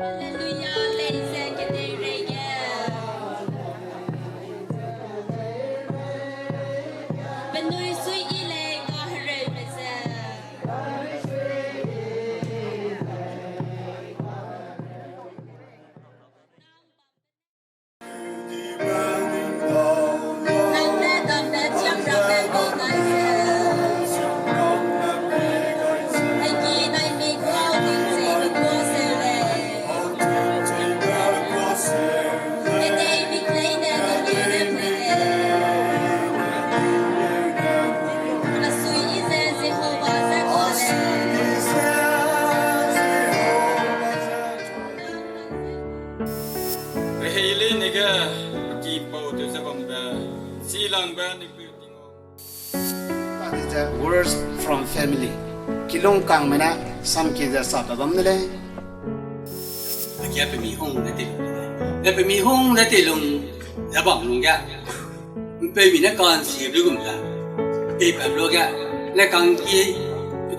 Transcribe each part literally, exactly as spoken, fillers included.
Haleluya, lei ze kedei reige. Penui sui yi lei ga hereume ze. Rehei leine ge, ki pau tew ze bambe, silangbe, ni pui Tingwang. Words from family. Kilung kangme ne, samkie ze sabe bam de lei. Akia pe mi hung de te lung. Ne pe mi hung de te lung, ze bam lung ge. Mpeumi ne kansi be gum da. Pei pa lo ge, ne kangki,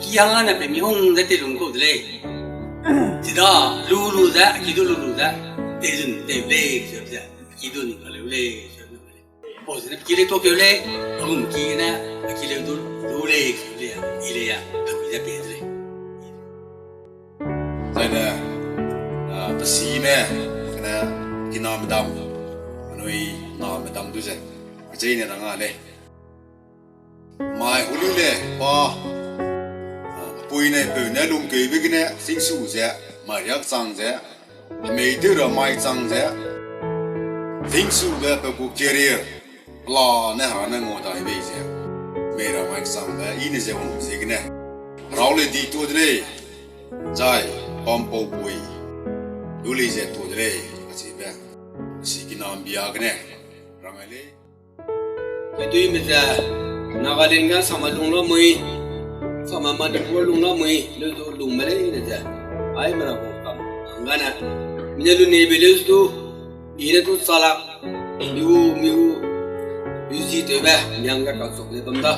ki hang ne pe mi hung de te lung kau de lei. Chida, lu lu ze, ki du lu lu ze, te zun te lei, ze ze, ki du ni ka leu lei, ze ze. Pau ze ne ki lei to keu lei, agum ki ne, ki leu du lu lei, ze lei, i lei ya, agum ze pe de lei. Zaine, ah, pesime, kane kiname dam, anui name dam du ze, acheine rang a lei. Mai huli le, pa, ah, pui ne peu ne lungkeube gene, singsu ze, mai riak chang ze, hemei tew ra mai chang ze, singsube pe gu career, pela ne hera ne ngau dai bei ze, mei ra mai changbe, i ne ze wang ziegene, rau le di tuâ de lei, zai, pampau pui, lu lei ze tuâ de lei, kachibe, si kinam bia gene, rang ai lei. Keduime ze, Nagaland ge sama lung lamui, sama Manipur lung lamui, leu du lungme leine ze, aime ra gu kam, hanggane, mi ne lu neibe leu du, i ne du chalak, miu, miu, miu zi tewbe, miang ge kachuk ze bam da.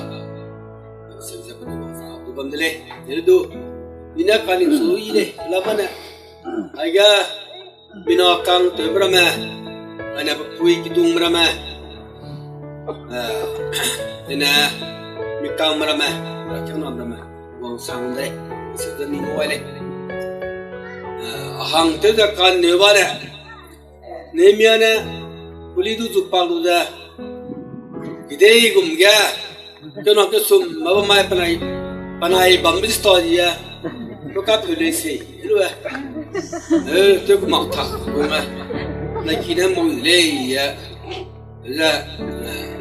Seu ze pe du bam sa, du bam de lei, leu du, mi ne kaning su i lei, la bane, aige, mina kang tewbe ramme, ane pe pui kidungme ramme, eh, ane mi kangme ramme, rakiangnam ramme, wangsang de, se de mi mui lei. Eh, a hang tew ze kan neu ba le, Nehemia ne, kuli du zu pak lu ze, kedei gum ge, kena kesum, ma bam mai penai, penai bam bi sta di e. Pe kapeu lei sei, lu e. Eh, tew ku mak tak, ku me. Na ki ne mui lei e. Ze,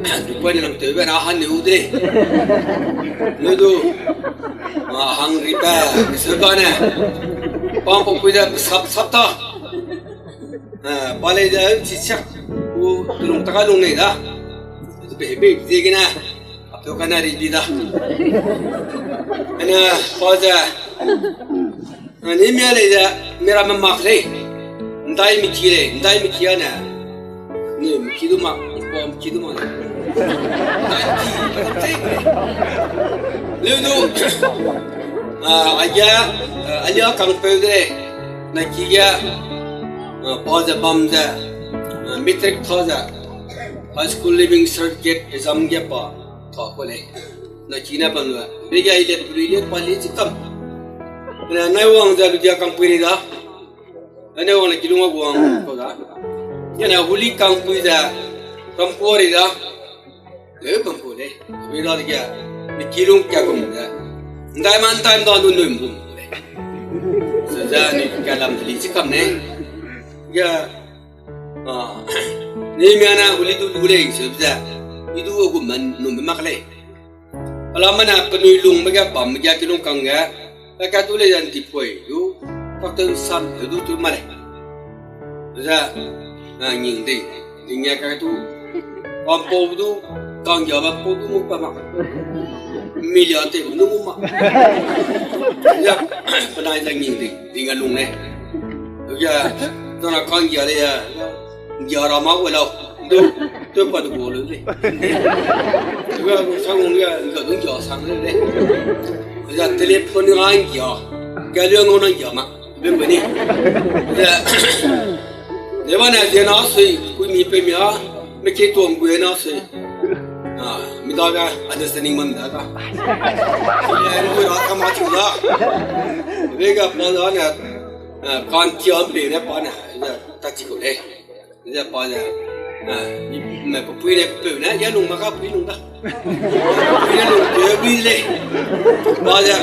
eh, du poi ne nang tewbe na han neu de. Lu du, ma hang ri pe, se ba ne. Pang pau pui de, sap, sap ta. Eh, pa lei ze, chi siak, u, telung taka lung nei da. Zu pe, pe, ziegene, a peu kana ri di da. Ane, pa ze, eh, Nehemia lei ze, mi ramme mak lei. Ndai mi ki lei, ndai mi ki ane. Neu mi ki du mak, pa mi ki du mak. Ndai mi ki, pa tam tei lei. Leu du, ah, aige, ah, alia kangpeu de lei. Na ki ge, ah, pa ze bam ze, ah, matric tha ze, high school leaving certificate exam ge pa tha ku lei. Na ki ne bam lu, be ge i le pui le pa le chi kam. Na nai wang ze lu dia kangpui ri da. Ane wang le kilung a guang kau da. Ane huli kangpui ze, kangpui ri da. Leu bam ku lei, mi ra de ge, mi kilung kia gum de. Ndai man time da nu num gum ku lei. Se ze ni ka lam li chi kam ne. Ge, ah, Nehemia ne huli du lu lei, se ze. I du gum man num mak lei. Alam mane penui lungbe ge bam ge kilung kang ge, ka ka tu lei yan di poi du, ka ten sam du tu ma lei. Ze, na nging dei, ding ya ka tu, bam pau du, kang ya bam pau du mu pa ma. Million te du mu ma. Ya, penai ze nging dei, ding ya lung lei. Ya, zana kang ya lei ya, ya ra ma we lau. Du, du pa du bo lu lei. Ga sang ya, ga du ya sang lei. Ya telephone ngai ya. Ga lu ngau nang ya ma. Be pe ni. Ze, ze ba ne ze na sui, kui mi pe mi a, me ke tuang gu na sui. A, mi da ga, understanding man da ga. Ze, ngu ra ka ma chu da. Be ga pa da ne, a, kan ti am pe ne pa ne, ze, ta chi ko le. Ze pa ze, a, i, me pe pui ne pe ne, ya lung ma ka pui lung da. Pui ne lung pe pui le. Pa ze,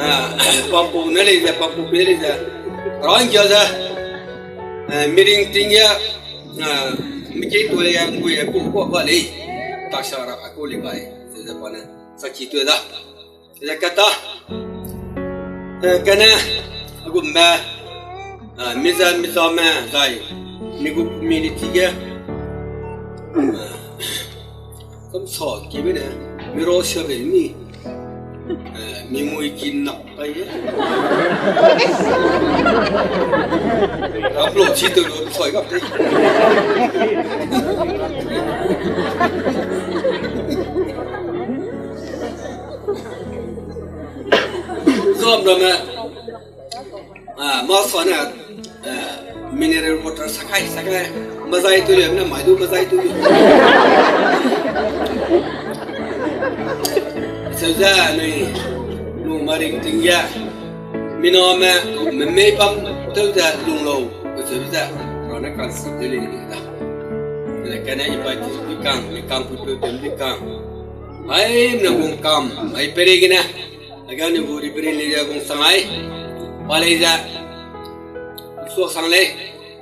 a, pampu ne le ze, pampu pe le ze. Rang ya ze, a, miring ting ya, a, mi ke tu le ya, ngui ya, ku, ku, ku le. Ta sa ra, a, ku le bai. Ze, ze pa ne, sa ki tu da. Ze kata, eh, kane, a gu me, ah, mi za, mi za me, zai, mi gu community ge, ah, kam sa ki be ne, mi ro sia be ni, eh, mi mui ki nak kai ge. Upload chi tu lo, soi gap te. Zom ramme, ah, ma sane, ah, mineral water sakai, sakai, mazai tu le, na mai du mazai tu le. Seuze nui, nu maring ting ya, mina me, me mei bam, teu ze lung lo, seuze, rane kan si tu le ni da. Le kane i bai ti bi kang, mi kang pu pe pe bi kang. Ai, na gung kam, ai pere gene. Aga ni gu ri beri ni ga gung sang ai. Pa lei ze. Suak sang lei.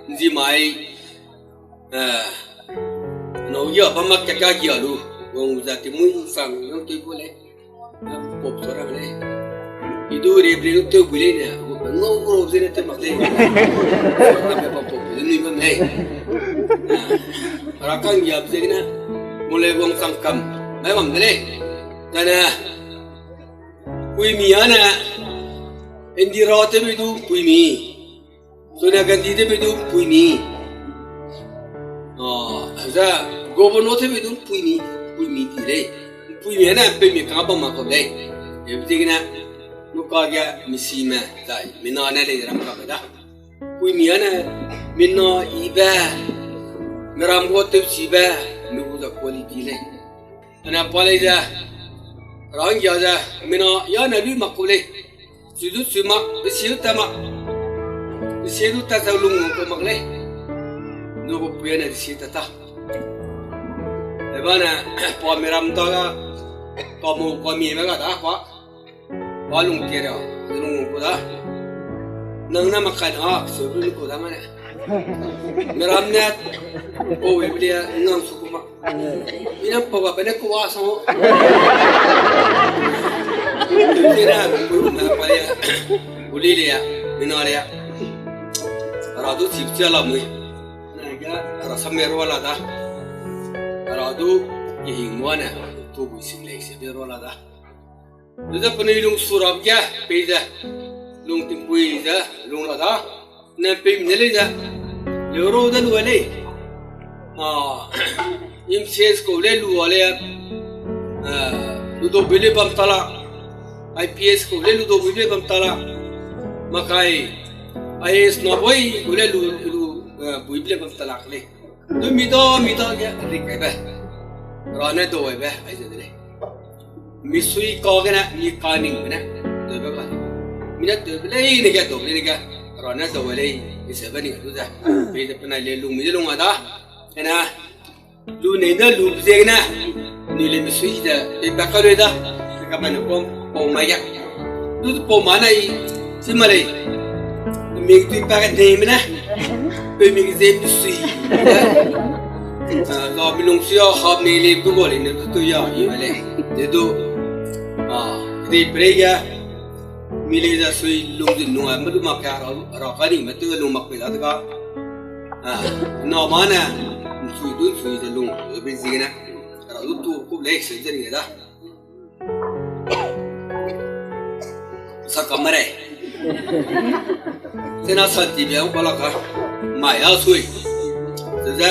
Nzi mai. Eh. No ya ba mak ka ka ya lu. Gung za ti mui sang yang tui ko lei. Pop so ra lei. I du ri beri lu teu gu lei ne. Gu pe ngau gu ro ze ne te mak lei. Ka pe pop pop ni bam lei. Ra kan ya ze ne. Mo lei gung sang kam. Mai bam de lei. Dane. Puimi ane, Indira tewbe du puimi. Sonia Gandhi tewbe du puimi. Ah, za, governor tewbe du puimi, puimi di lei. Puimi ane, puimi kang bam mak kau lei. Ebi tigene, nuka ge misime, zai, mina ne lei ram ka da. Puimi ane, mina ibe, meram go tewchibe, mi gu da quality lei. Ana pa lei ze, rang ya ze, mina ya na lui mak ku lei. Su du su mak, besi du ta mak. Besi du ta zau lung ko mak lei. Nu gu pui ane besi ta ta. Eba ne, pa meram ta ga, pa mo pa mi me ga da pa. Pa lung ke ra, lung ko da. Nang na mak kai na, su lung ko da ma ne. Meram ne, ko we blia, nang su ko mak. Ina pa ba bene ko wa sang. Ina ko na pa ya. Uli le ya, mina le ya. Ara du chip chia la mui. Na ya, ara samer wa la da. Ara du ki hing mwa ne, tu bu sing le se be wa la da. Lu ze penui lung surap ge, pei ze. Lung timpui ze, lung la da. Ne pei mne lei ze. Leu ro de lu lei. Ah, M C S ko le lu le. Ah, lu do bui le bam ta la. I P S ko le lu do bui le bam ta la. Makai I A S na boi ko le lu, lu, ah, bui le bam ta la lei. Du mi da, mi da ge rik kai be. Ra ne do be, ai ze de lei. Mi sui ka gene, mi ka ning gene, tewbe ka. Mi ne tewbe lei ne ge, do lei ne ge, ra ne tewbe lei, i se be ning du ze. Pei ze penai le lung mi de lung a da. Ena, lu nei ne lu ze gene, ni le mi sui ze, pei ba ka lei da. Ka ba ne pom, pom mai ge. Du pom ma nai, si ma lei. Mi tui pa ge nei me ne. Pe mi ze mi sui. Ah, ka mi lung sui a hap nei le bu go le ne tu ya i le. De du. Ah, de pre ya. Mi le za sui lung de nu a ma du mak ka ra, ra ka ni ma tu lung mak pe da ka. Ah, na ma ne. Sui du sui de lung, de bi zi ne. Ra du tu ku le se de ni da. Sa kamare. Sena santi bia ung pala ka. Mai a sui. Seze.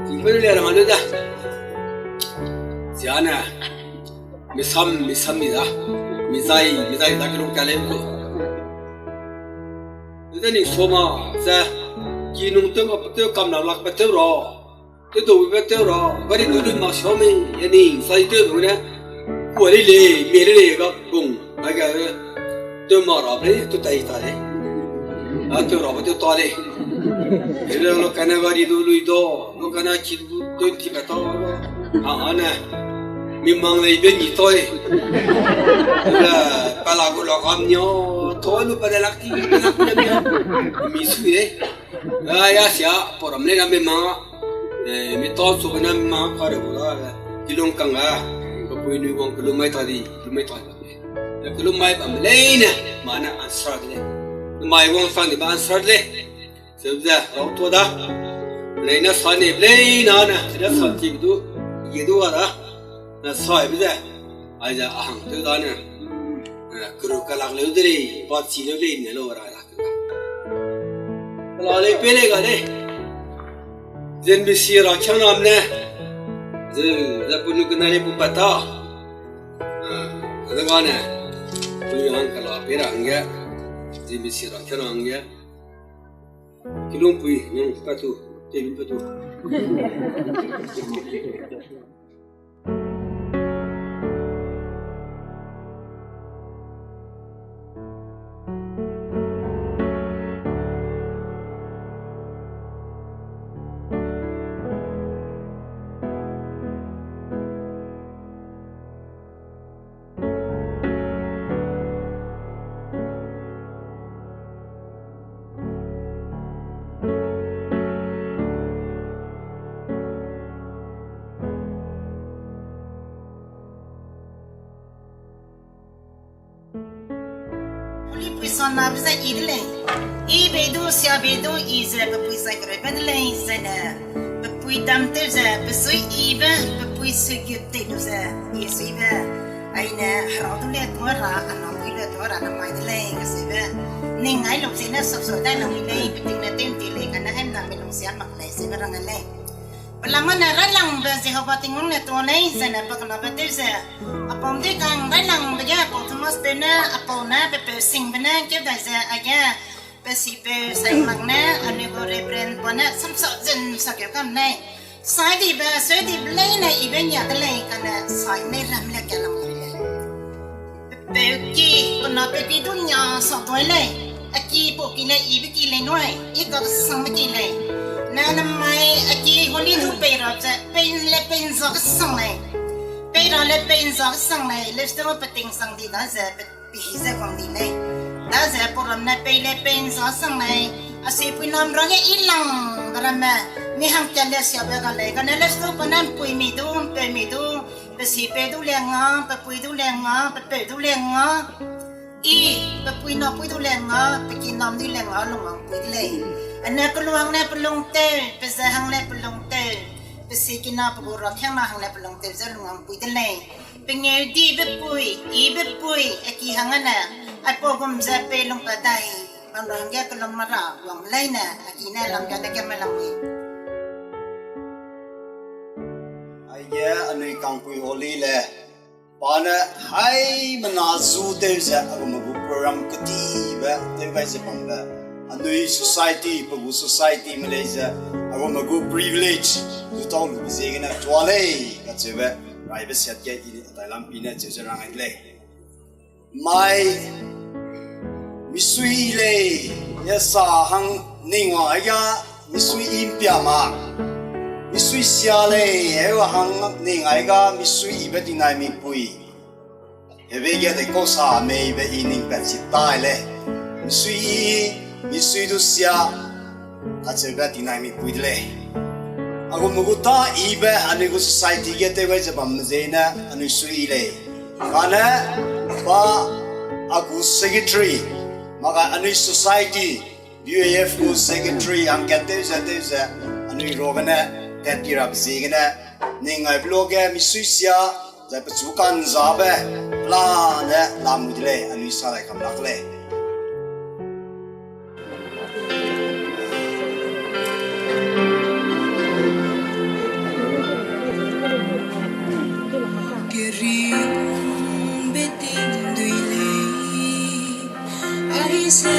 Singpeu le ra ma lu da. Siana. Misam, misam mi da. Mizai, mizai da ke lung ka le ko. Ze ning soma, ze, ki nung tew ma pe tew kam na lak pe tew ra. Tew dau be tew ra, gari lu lu ma sua mei, ya ning sai tew lu ne. Kua li le, me le le ga bung, a ga, tew ma ra be, tew tai ta le. A tew ra be tew ta le. Ele lo kana gari lu lu do, lo kana ki lu tew ti ka ta. A, a ne. Mi mang le be ni toi. Ele, pa la gu lo kam nyo, toi lu pa de lak ti, lak ti ne. Mi su le. A, ya sia, program le na mi mang. Eh, mi tau su na mi mang ka de gu la. Kilung kang a. Pe pui nui wang kelum mai ta di, kelum mai ta di. Eh, kelum mai bam leine, ma ne answer de le. Mai wang sang di ba answer de le. Sebze, rau to da. Leine sa ne leine na, leine sa ti du, ye du wa da. Na sa be ze. Ai ze a hang tew da ne. Eh, kuru ka lak leu de lei, pa chi leu lei ne lo ra lak. Kala lei pe lei ga lei. Zen bi si ra chang nam ne. Ze, ze punu kena lei pu pa ta. Ah, ada ga ne. Punu hang kala pe ra hangge. Zen bi si ra chang nam hangge. Kilung pui, nang pa tu, te lu pa tu. Puli pui sa na be ze i de lei. I bei du, sia bei du, i ze pe pui zai kereu be de lei, zai ne. Pe pui dam tew ze, pe sui i be, pe pui sui gu tei lu ze, i sui be. Ai ne, hera du le tu ra, a na pui le tu ra, na mai de lei, ka se be. Ning ai lu ze ne, sap so dai na mi lei, pe ting ne tem ti lei, ka ne hem na mi lung sia mak lei, se be rang lei. Pe lamane railangbe Jehova Tingwang ne tuâ lei, zene pe kelabe tew ze. Apau dui kang railangbe ge apau Thomas peu ne, apau ne pe peu singbe ne keu dai ze, aige pe sipeu sai mak ne, anui gu Reverend pa ne samsa zen sa keu kam lei. Sai dibe, sui dibe leine ibe nia de lei, kane sai nei ram le ka lam lei. Peuki, pe na peuki du nia sa tuai lei. Aki pau ki lei, ibe ki lei nui, i ka kesangbe ki lei. Na namai aki holi du pei ra ze, pei le pei nza kesang lei. Pei ra le pei nza kesang lei, leste ro pe ting sang di da ze, pe, pe hi ze kang di lei. Da ze program ne pei le pei nza sang lei. Asi pui nam ra ge i lang ramme, mi hang kia le siabe ga lei. Kane leste ro pe nan pui mi du, pe mi du, pe sipeu du le nga, pe pui du le nga, pe peu du le nga. I, pe pui na pui du le nga, pe ki nam du le nga, lung hang pui de lei. Ane kelung hang ne pe lung tew, pe ze hang ne pe lung tew, pe si ki na pe gu ra kiang na hang ne pe lung tew ze lung hang pui de lei. Pe ngeu dibe pui, ibe pui, a ki hang ane, aipau gum ze pe lung pa dai, bam ra hangge kelum mara wang leine, a ki ne lam ka de ge me lam mi. Aige anui kangpui holi le, pa ne haimena zu tew ze, a gume gu program kedibe tew gai ze bambe. Anui society, pe gu society me lei ze, a gume gu privilege, zu tau lube ziegene tuâ lei, kacheube, raibe siat ge i dai lampi ne cheu ze rang ai de lei. Mai, misui lei, ya sa hang ning wang ai ga, misui i mpia ma. Misui sia lei, hewa hang ning ai ga, misui ibe tingnai mipui. Hebe ge de kau sa meibe i ning pat chi tai lei. Misui i, misui du sia, kacheube tingnai mipui de lei. A gume gu ta ibe anui gu society ge tew gai ze bam zene anui sui lei. Kane pa a gu secretary, mak ga anui society, B U A F gu secretary hangkat tew ze tew ze anui ruagene tat ti rabe ziegene, ning aibe luage misui sia, zai pechu kanzabe, pelane lamui de lei, anui sa dai kam lak lei. Keringbe ting dui lei, aize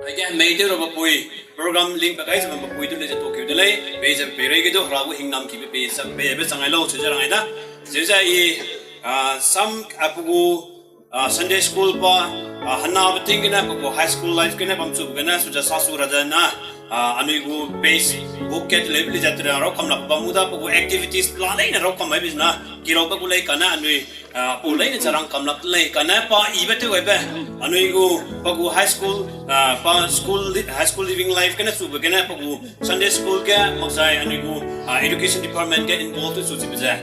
Aige mei tew ra bapui, program link pe kai ze bam bapui du le ze tokeu de lei, pei ze peireige du Hera gu hingnam kibe pei ze peibe chang ai lau, cheu ze rang ai da. Cheu ze i, ah, sam, ah, pe gu, ah, Sunday school pa, ah, hena beting gene, pe gu high school life gene, bam chu gene, su ze sa su ra ze na, ah, anui gu Facebook ke le, le ze tere rau kam lak bam mu da, pe gu activities la leine rau kam ai bi na, ki rau pe gu lei kane anui, ah, pu leine ze rang kam lak lei kane pa ibe tew ai be, anui gu, pe gu high school, ah, pa school li-, high school living life gene, su be gene, pe gu Sunday school ge, mak zai anui gu, ah, education department ge involve tew su chibe ze.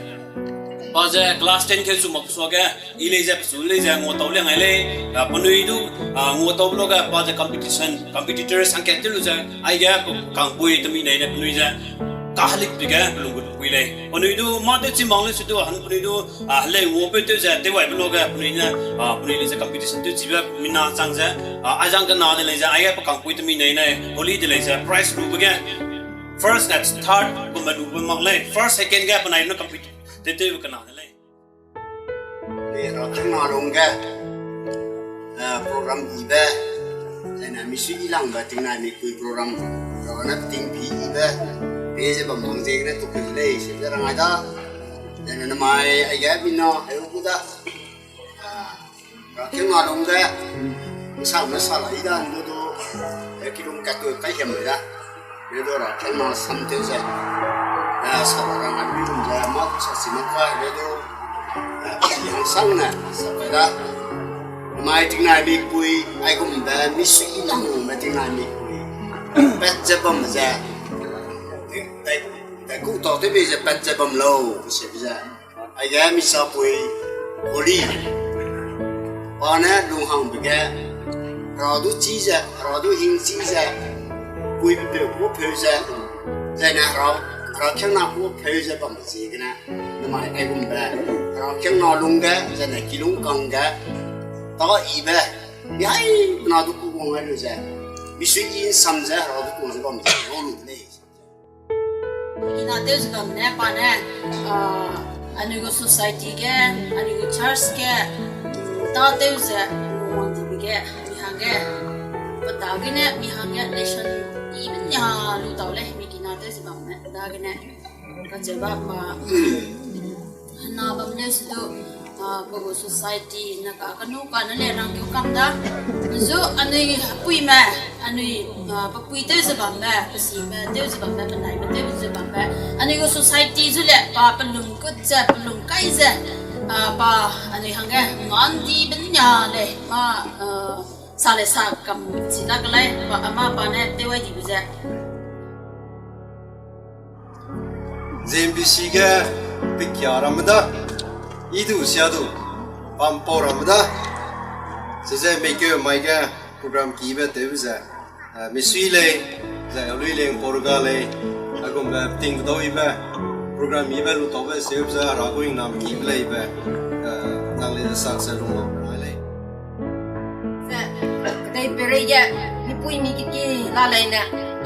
Pa ze class ten ke su mak sua ge, i lei ze, pe su lei ze, ngua tau le ngai lei, ah, penui du, ah, ngua tau be lo ge, pa ze competition, competitors hangkat tew lu ze, aige pe kangpui temi nei ne penui ze, kahelik pe ge, pe lung gu pui lei. Penui du, mâ tew chi mang lei su du, han penui du, ah, heleu ngua peu tew ze, tew ai be lo ge, penui ne, ah, penui lei ze competition tew chibe, mina chang ze, ah, aizang kena de lei ze, aige pe kangpui temi nei ne, holy de lei ze, prize lu be ge, first and third, gu me lu be mak lei, first, second ge, penai ne compete, tew tew kena de lei. Ni ra kena lung ge, eh, program ibe, zene misui i lang be tingnai mikpui program, ra ne ting pi ibe, pe ze bam mang ziegene tu pi lei, se ze rang ai da, zene namai, aige mina, heu gu da, ah, ra kena lung ge, nsame sa lai da, ndu du, eh, kilung katu kai hem da. Redo ra kena sam tew ze. Eh, sa ra rang a lui lum ze, ma sa si ma kai, redo. Eh, si hang sang ne, sa kai da. Mai tingnai mikpui, aigum be, misui lang be tingnai mikpui. Pat ze bam ze. Dai, dai ku tau tew be ze pat ze bam lau, se be ze. Aige misapui, holy. Pa ne lunghangbe ge, Hera du chi ze, Hera du hing chi ze, puibe peu ku peu ze, zene Hera, Hera kiangna ku peu ze bam ziegene, namai aigum be, Hera kiangna lung ge, zene kilung kang ge, ta ibe, mihai na du ku wang ai lu ze, misui i nsam ze, Hera du ku ze bam ze, wang lu de lei. Kina tew ze bam ne, pa ne, ah, anui gu society ge, anui gu church ge, ta tew ze, wang dibe ge, mi hangge, pa dagene, mi hangge, lesson ibe nia lu tau lei, mi kina tew ze bam ne, dagene, kacheu ba pa, hena bam leu se du, ah, pe gu society ne ka kanu kane le rangkeu kam da. Zu anui puime, anui, ah, pe pui tew ze bambe, pe sime tew ze bambe, pe naime tew ze bambe. Anui gu society zu le pa pe lungkut ze, pe lungkai ze, ah, pa anui hangge ngan dibe nia lei, ma, ah, sa le sa kam chi da ke lei, pa ama pa ne tew ai dibe ze. Z M B C ge pekia ramme da, i du sia du, pampau ramme da, ze ze meikeu mai ge program kibe tewbe ze, eh, misui lei, zai alui leng porga lei, aigumbe ting kedau ibe, program ibe lu taube seu ze Hera gu hingnam kibe leibe, eh, nang lei ze sak ze lung lau nai lei. Ze, kedei pereige, mipui mi keki la leine,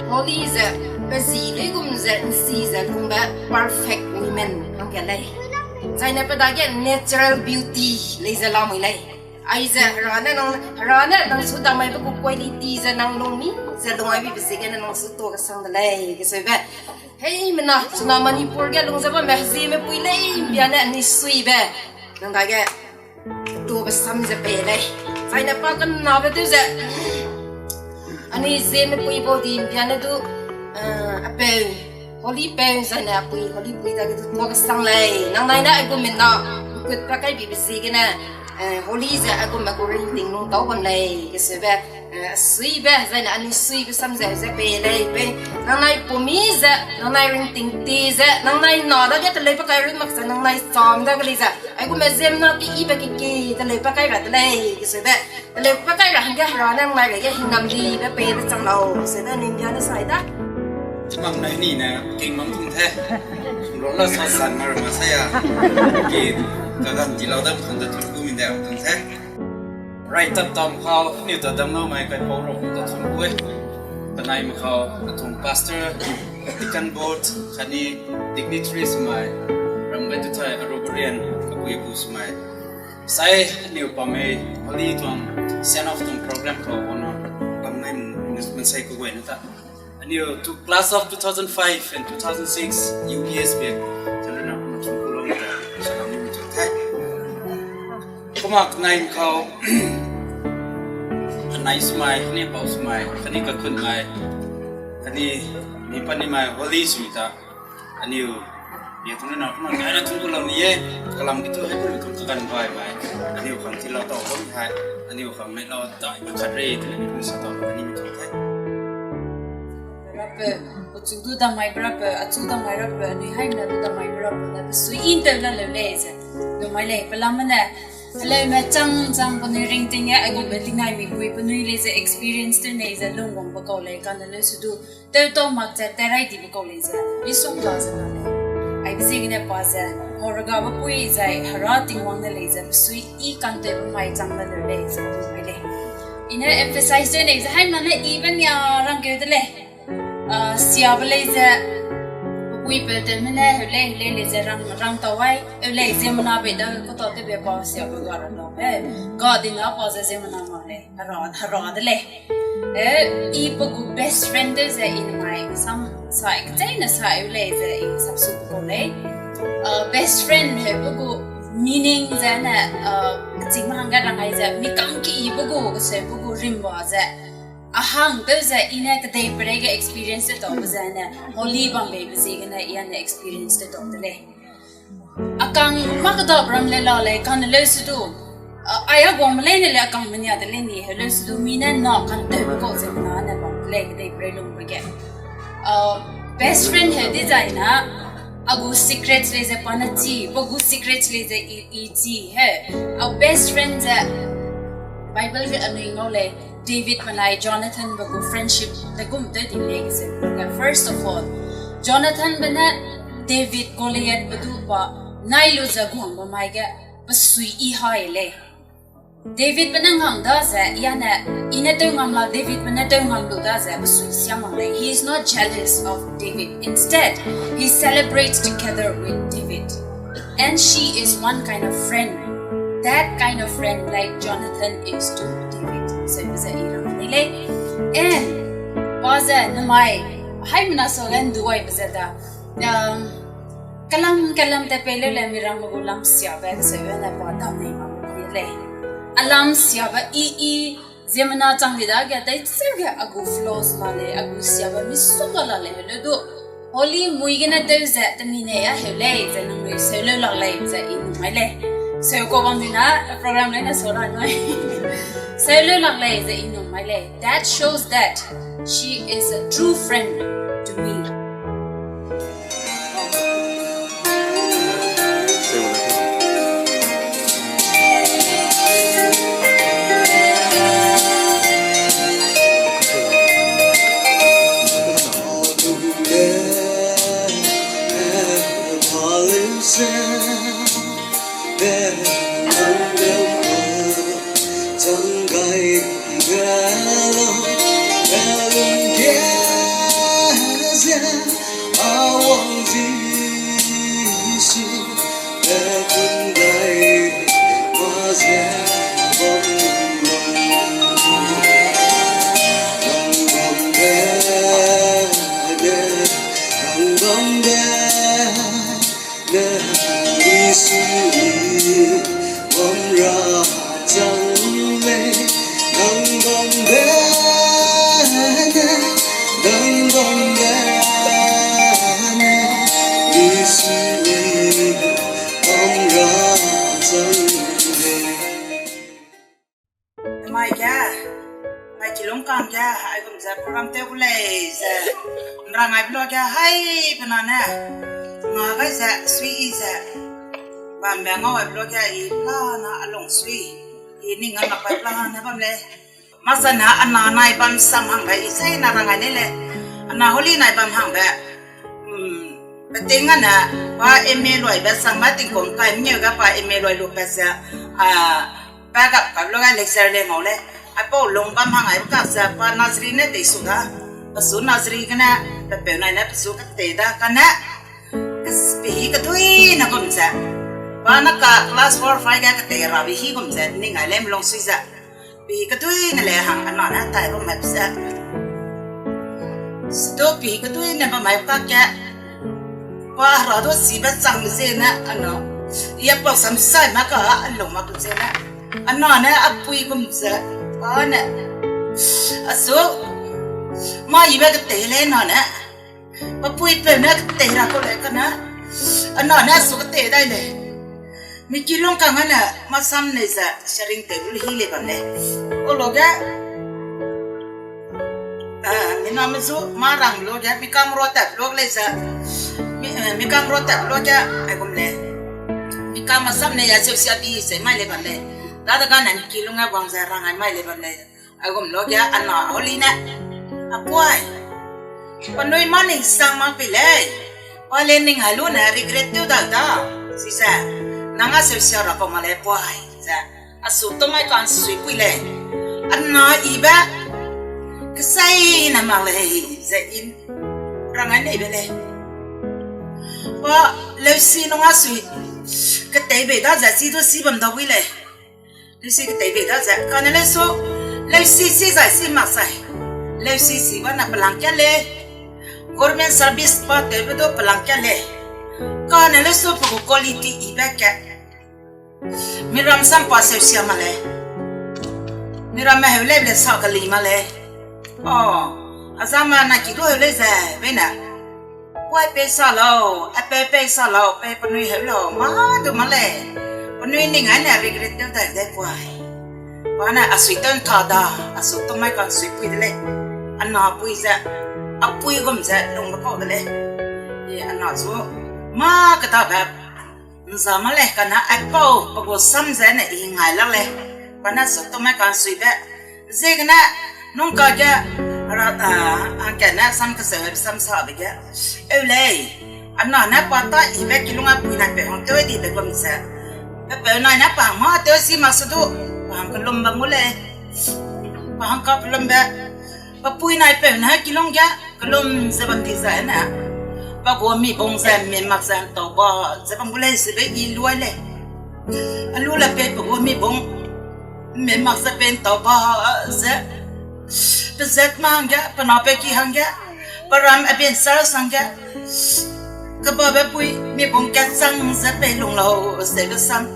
holy ze, pe zi luigum ze, nsi ze, lungbe perfect women hangge lei. Zaine pe dage natural beauty lei ze lamui lei. Aize, Hera ne nang, Hera ne nang su dangmaibe gu quality ze nang lungmi, ze lungaibibe ziegene nang su tuâ kesang de lei, keseube. Heimena, chuna Manipur ge lung ze bamme, ziemme pui lei, mbia ne anui suibe. Nang dage, tuâbe sam ze pei lei. Zaine pa kenabe tew ze. Anui ziemme pui bau di mbia ne du, eh, apeu, holy peu, zaine apui, holy pui dage du tuâ kesang lei. Nang nai ne aigumena, kut pa kaibibe ziegene. Eh, Holy ze aigum me gu ringting lung tau bam lei, keseube, eh, suibe, zaine anui suibe sam ze, ze pei lei, pei. Nangnai pumi ze, nangnai ringting ti ze, nangnai na dage teleu pa kai run mak ze, nangnai cham dage lei ze. Aigum me ziemmena ki ibe ki ki teleu pa kai ra de lei, keseube. Teleu pa kai ra hangge Hera ne nangnai rege hingnam dibe pei de chang lau, keseube ning bia ne sai da. Chimang nai ni ne, king mang tung the. Rong la sa san mar ma sa ya. Ki, kagan di lau da, kan da tun ku min da tung the. Right up tam khau, ni ta dam nau mai kai pau rong da tun ku e. Penai ma khau, atung pastor, deacon board, kani dignitaries mai, ram gai tu thai, Aroborian, kapui pu sumai. Sai, niu pa mei, Holy tuang send off tuang program khau, ono, pam nai mun, mun sai ku guai na ta. Anui to class of two thousand five and two thousand six U P S bek, children of Machung Kulong, salam ni muchuk thai. Kumak nai khau, nai sumai, kani pau sumai, kani kakun mai, kani ni pani mai, Holy sui ta. Anui, ye tung na, kumak nai na tung kulang ni ye, kalam ki tu hai ku tung kagan bai bai. Anui khang ti lau tau bam hai, anui khang nai lau tai, khat rei, tu ni sa tau, kani mi tung thai. Rape, achu du damai rape, achu damai rape, anui haimena du damai rape, na pe sui in teu la leu lei ze. Lu mai lei, pe lam ne. Leu me chang chang penui ringting e, aigum be tingnai mi pui penui lei ze experience teu nei ze lung wang be kau lei, kane leu su du. Teu tau mak ze, terai di be kau lei ze. Misongga ze na lei. Aibe ziegene pa ze. Hau rega be pui zai, Hera Tingwang ne lei ze, pe sui i kan teu be mai chang la leu lei ze, lu mai lei. I ne emphasize teu nei ze, haimena ne i be nia rang keu de lei. Ah, siabe lei ze, pepui pe tewme ne, heu lei, heu lei lei ze rang, rang tau ai, heu lei ziemmena bei da, ku tau tewbe pa siabe ga rang tau be, ga di na pa ze ziemmena mak lei, hera, hera de lei. Eh, i pe gu best friend tew ze i ne mai, sam, sai, kecheîne sai, heu lei ze i sap su pe kau lei. Ah, best friend heu pe gu meaning ze ne, ah, kechîngme hangge rang ai ze, mi kangki i pe gu, keseu pe gu rimba ze, a hang tew ze i ne kedei pereige experience tew tau be ze ne, Holy bam bei be ziegene i a ne experience tew tau de lei. A kang mâ kedap ram le la lei, kane leu su du. Ah, ai a guangme leine lei a kang menia de lei ni, heu leu su du mi ne na kan tew be kau ziemmena ne bam de lei, kedei perei lungbe ge. Ah, best friend heu dizai na, a gu secret lei ze pa ne chi, pa gu secret lei ze i, i chi, he. A best friend ze Bible ge anui ngau lei, David benai Jonathan be gu friendship te gum tew di lei ze. First of all, Jonathan be ne David Goliath be du pa nai lu ze guangbe mai ge pe sui i hai lei. David be ne ngang da ze, i a ne, i ne tew ngam la David be ne tew ngam lu da ze, pe sui sia mak lei. He is not jealous of David. Instead, he celebrates together with David. And she is one kind of friend. That kind of friend like Jonathan is to David. Ze be ze i rang ni lei. And, pa ze, namai, haimena sau ge nduai be ze da. Um, kalam, kalam te pei leu le mi rang me gu lam siabe, ze be ne pa dam nei ma gu lei. A lam siabe i, i, ziemmena chang di dage, tei cheu ge a gu flaws la lei, a gu siabe misongga la lei, heu leu du. Holy mui gene tew ze, temi ne a heu lei, ze nangnui seu leu lak lei, ze i nung mai lei. Seu kau bam di na, program lei ne sau ra nui. Seu leu lak lei, ze i nung mai lei. That shows that she is a true friend to me. Lungkang ge aigum ze program tew gu lei ze, nrang aibe luage hai pe na ne, nga gai ze, sui i ze, bambe ngau aibe luage i pla na a lungsui, i ning a mak pai pla ne bam lei. Masana ana nai bam sam hangbe i sei na rang ai nei lei. Ana holi nai bam hangbe, mm, peting ane, pa M A luibe sang ma tingkum kai mengeu ga pa M A lui lu pat ze, a, pa gap kai luage lecture lei ngau lei. Aipau lung bam hang ai kak ze pa nursery ne tei su da. Pesu nursery gene, pepeu nai ne pesu ketei da kane. Pehî kedui ne gum ze, pa ne ka class four five ge ketei rabe hî gum ze ning ai lei melung sui ze. Pehî kedui ne lei hang ana ne tai bam mai ze. Situ pehî kedui ne bam mai kakge, pa hera du sibe changbe ziene ana, i apau samsai ma ka a lung mak ze ne, ana ne a pui gum ze, pa ne, asu, mâ ibe ketei lei na ne, pa puipeu ne ketei ra kau lei kane, ana ne asu ketei dai lei. Mi kilungkang ane masam nei ze sharing tew lu hî lei bam lei. O luage, a, mi name zu mâ rang luage, mi kam rua tat lu lei ze, mi, eh, mi kam rua tat luage, aigum lei. Mi kam masam nei a seu sia di se mai lei bam lei. Dadegane mi kilung a wang ze rang ai mai lei bam lei. Aigum luage ana holi ne, a puai, penui mâ ning sang mak pei lei. Pa le ning ai lu ne regret tew dai da. Chize, nang a seu sia ra kau mak lei puai ze, asu tau mai ka'nsuipui lei. Ana ibe, kesai ne mak lei ze i rang ai neibe lei. Pa, leusi nung a sui, ketei bei da ze chi du si bam da wi lei. Leusi ketei bei da ze, kane leusu, leusi si zai si mak sai. Leusi si bane pelangkat lei. Government service pa tewbe du pelangkat lei. Kane leusu pe gu quality ibe ke. Miram sam pa seu sia mak lei. Miramme heu lei le sa keli mak lei. O, azame na ki du heu lei ze, bei ne. Puai pei sa lau, a pei pei sa lau, pei penui heu lau, mâ du mak lei. Penui ning ai ne regret tew dai dai puai. Pa ne asui tew ntha da, asu tau mai ka'nsuipui de lei. Ana pui ze, a pui gum ze lungbe kau de lei. I ana zu, mâ kedabe, nza mak lei kane aipau pe gu sam ze ne i ngai lak lei. Pa ne asu tau mai ka'nsuibe. Ziegene, nung kage, ra, a, hangkane sam keseu sam sabe ge. Eu lei, ana ne pa ta ibe kilung a pui nai peu hang tew dibe gum ze. Pepeu nai ne pa hang mâ tew si mak se du, pa hang kelum bam gu lei. Pa hang ka kelumbe, pe pui nai peu ne kilung ge, kelum ze bam di zai ne. Pa gu mi bung ze, mi mak ze ntau ba, ze bam gu lei sebe i luai lei. A lu le pei pe gu mi bung, mi mak ze pei ntau ba, ze. Pe zat ma hangge, pe napeu ki hangge, pe ram a bin sar sangge. Kebabe pui, mi bung kat sang ze pei lung lau, sebe sam.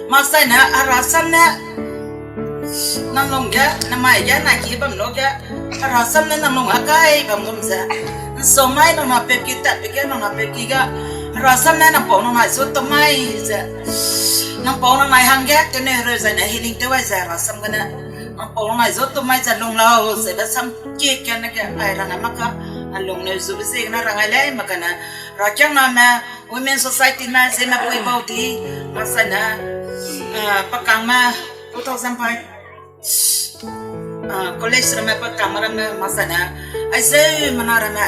Mak sai ne, a rasam ne, nang lung ge, namai ge, na ki bam luage, a rasam ne nang lung a kai bam gum ze. Nsau mai nang napeu ki tatbe ge, nang napeu ki ga, a rasam ne nang pau nang nai zu tau mai ze. Nang pau nang nai hangge, tene reu zai ne healing tew ai ze, a rasam gene. Nang pau nang nai zu tau mai ze lung lau, sebe sam kie kie ne ge, ai rang ai mak ka, a lung neu zube ziegene rang ai lei, mak kane, rakiangname, Women Society me, Zeme pui bau di, mak sai ne, a, pakangme, two thousand five. A, college ramme pa kam ramme mak sai ne, aizeu mena ramme,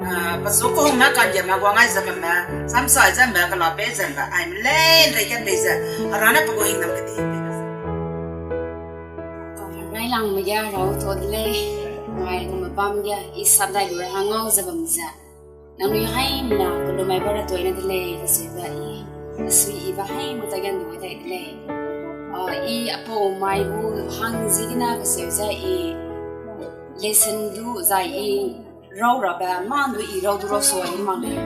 a, pesu kehungme kanggiame wang ai ze bamme, samsa ai ze mbe, kela pei ze mbe, ai mlei nrei ge pei ze, a ra ne pe gu hingnam kedi pei ze. Railangme ge rau to de lei, mai gume bam ge, i sap dai lu ra hangau ze bam ze. Nangnui haimena kelum mai ba ra toine de lei, kaseu ze i. Asui i ba haimena ta ge ndu dai de lei. A, i apau mai gu hang ziegene kaseu ze i. Lesson du zai i. Rau rabe, mâ ndu i rau du rau sua i mak lei.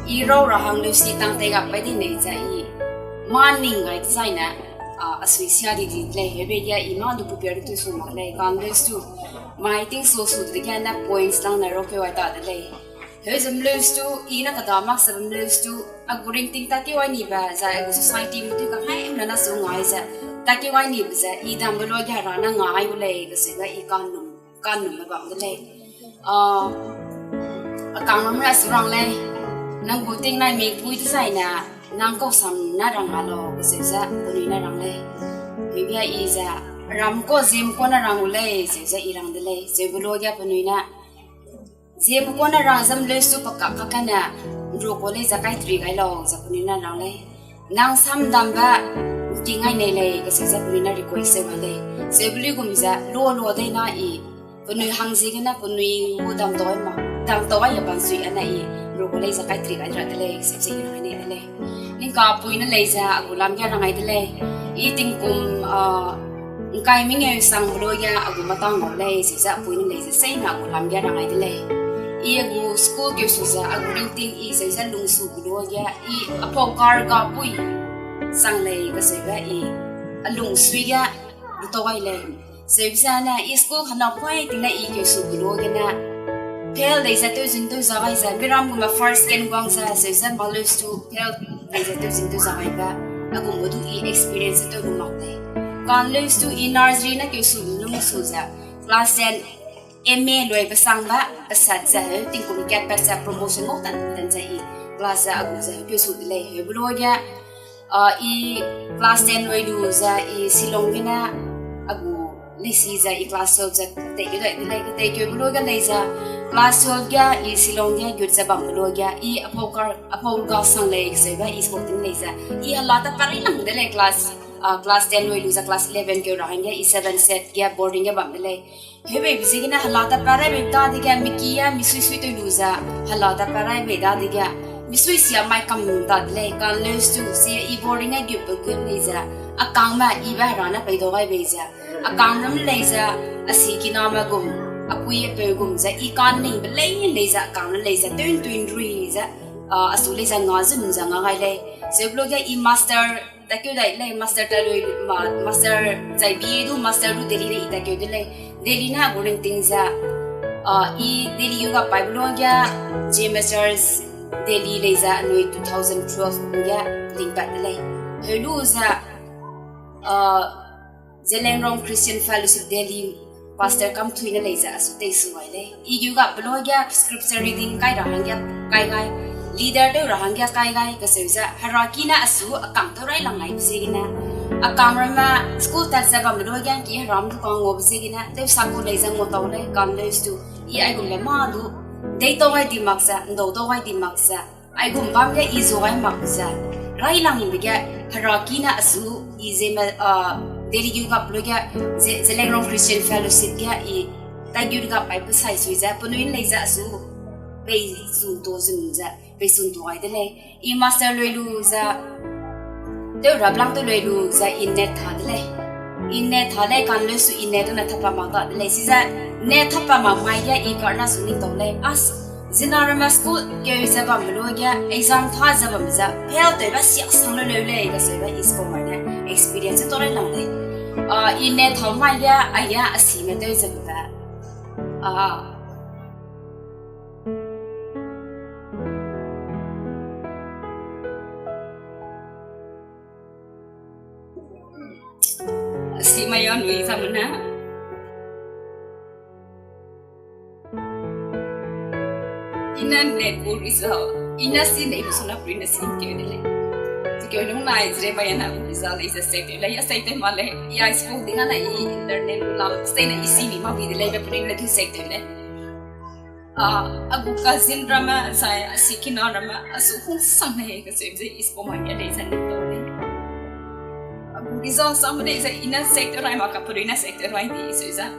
I rau ra hang leusi tang tei gap pai di nei ze i. Mâ ning gai dezaine, a, asui sia di di de lei. Hebe ge i mâ ndu prepare du tu su mak lei. Kang leustu. Mai ting su su dege ne points lang ne rau keu ai ta de lei. Heu ze mleustu i ne keda mak se mleustu, a gu ringting ta keu ai nibe, zai a gu society me tu ka haimena na su ngai ze, ta keu ai nibe ze, i dambe luage ra ne ngai gu lei, kaseu ze i kanum. kannume bam de lei. Ah, a kangnam ra su rang lei, nang gu tingnai mengpui dezaine, nang kau sam na rang a lau, kacheu ze penui ne rang lei. Mibia i ze, ram kau ziem kau na rang u lei, cheu ze i rang de lei, cheube luage penui ne, ziem kau na rang zam leu su pakak kakane, nru kau lei ze kai tri gai lau, ze penui ne rang lei. Nang samdambe, nki ngai nei lei, kacheu ze penui ne request seu gai lei. Cheube luigum ze, lua lua dei na i, penui hang ziegene penui gu dam tau ai ma, dam tau ai ye bansui ane i, nru kau lei ze kai tri gai ra de lei, cheu ze i rang nei de lei. Ning ka pui ne lei ze, a gu lam ge rang gai de lei. I tingkum, ah, ngkai mengeu sangbe luage a gu matang ngau lei, cheu ze a pui ne lei ze, seina a gu lam ge rang gai de lei. I a gu school keu su ze, a gu ringting i cheu ze lungsube luage, i a pau kar ga pui sang lei, kacheube i a lungsui ge, lu tau gai lei. Cheube ze ne, i school hena pui ting ne i keu sube luage ne, fail lei ze tew zun tew za gai ze, miram gume first, second guang ze, cheu ze malus tu fail lei ze tew zun tew za gai be, a gu me du i experience tew lu mak lei. Kanleu tu i nursery ne keu su lung su ze, class ten, M A luibe sangbe, pesat ze heu, tingkum kat pat ze promotion ngau tan tan ze i, class ze a gu ze keu su de lei, heube luage, ah, i class ten lui lu ze i Shillong gene a gu leisi ze i class twelve ze tei keu dai de lei, tei keube luage lei ze class twelve ge i Shillong ge gut ze bambe luage i a pau kar, a pau ga sang lei, kacheube i sporting lei ze i hela ta parai lang de lei class, ah, class ten lui lu ze class eleven keu ra hangge i seven set ge boarding ge bam de lei. Heubeibe ziegene hela ta parai bei dadege, miki a misui sui tew lu ze, hela ta parai bei dadege, misui sia mai kam ta de lei, kanleu tu sia i boarding ge gutbe gut lei ze, a kangme ibe hera ne peidau gai bei ze, a kangram lei ze, a sikiname gum, a pui a peu gum ze, i kanlingbe lei lei ze, a kangram lei ze, tun tun rui ze, ah, a su lei ze nga zun ze nga gai lei. Cheube luage i master, takeu dai lei, master ta lui, ma-, master zai B A du, master du Delhi ne i takeu de lei. Delhi ne a gu ringting ze, ah, i Delhi gu ga paibe luage, J M S Church Delhi lei ze anui two thousand twelve ge tingpat de lei. Heu lu ze, ah, Zeliangrong Christian Fellowship Delhi pastor Kamthui ne lei ze a su tei su gai lei. I gu ga pe luage scripture reading kai ra hangge kai gai, leader tew ra hangge kai gai, kacheu ze hera ki ne a su a kang tew rai lang naibe ziegene, a kangramme school tat ze bambe luage ki heram du kang ngaube ziegene, tew sa gu lei ze ngua tau lei, kanleu tu i aigumbe mâ du, deitau gai di mak ze, ndau tau gai di mak ze, aigum bam ge i zu gai mak ze, railangbe ge, hera ki ne a su i Zeme, ah, Delhi gu ga pe luage, Ze-, Zeliangrong Christian Fellowship ge i, tai gu ga paibe sai sui ze, penui lei ze a su, peisun tu zun ze, peisun tu gai de lei. I master lui lu ze, tew ra blang tew lui lu ze i NET tha de lei. I NET tha lei, kanleu tu i NET ne thapa mak ta de lei. Chize NET thapa mak mai ge i karna su ning tau lei. As, zina ramme school keu ze bambe luage, exam tha ze bambe ze, fail tewbe siak sang leu leu lei, kacheube i school mai ne experience tau rai lang lei. Ah, i NET tha mai ge, aige a sime tew ze bambe. Ah, a si mai anui exam ne. I ne NET gu result, i ne si ne i bu suna pui ne si keu de lei. Chi keu nung nai zire bai ne gu result lei ze set tew lei, a set tew ma lei, i high school ting a ne i internet gu lau, stay ne i si mi ma bi de lei, be pui ne du set tew lei. Ah, a gu cousin ramme, zai a sikina ramme, a su hungsang lei, kacheu ze i school mai ge lei ze ning tau lei. A gu result sam lei ze i ne set tew rai mak ka pui ne set tew rai di, cheu ze.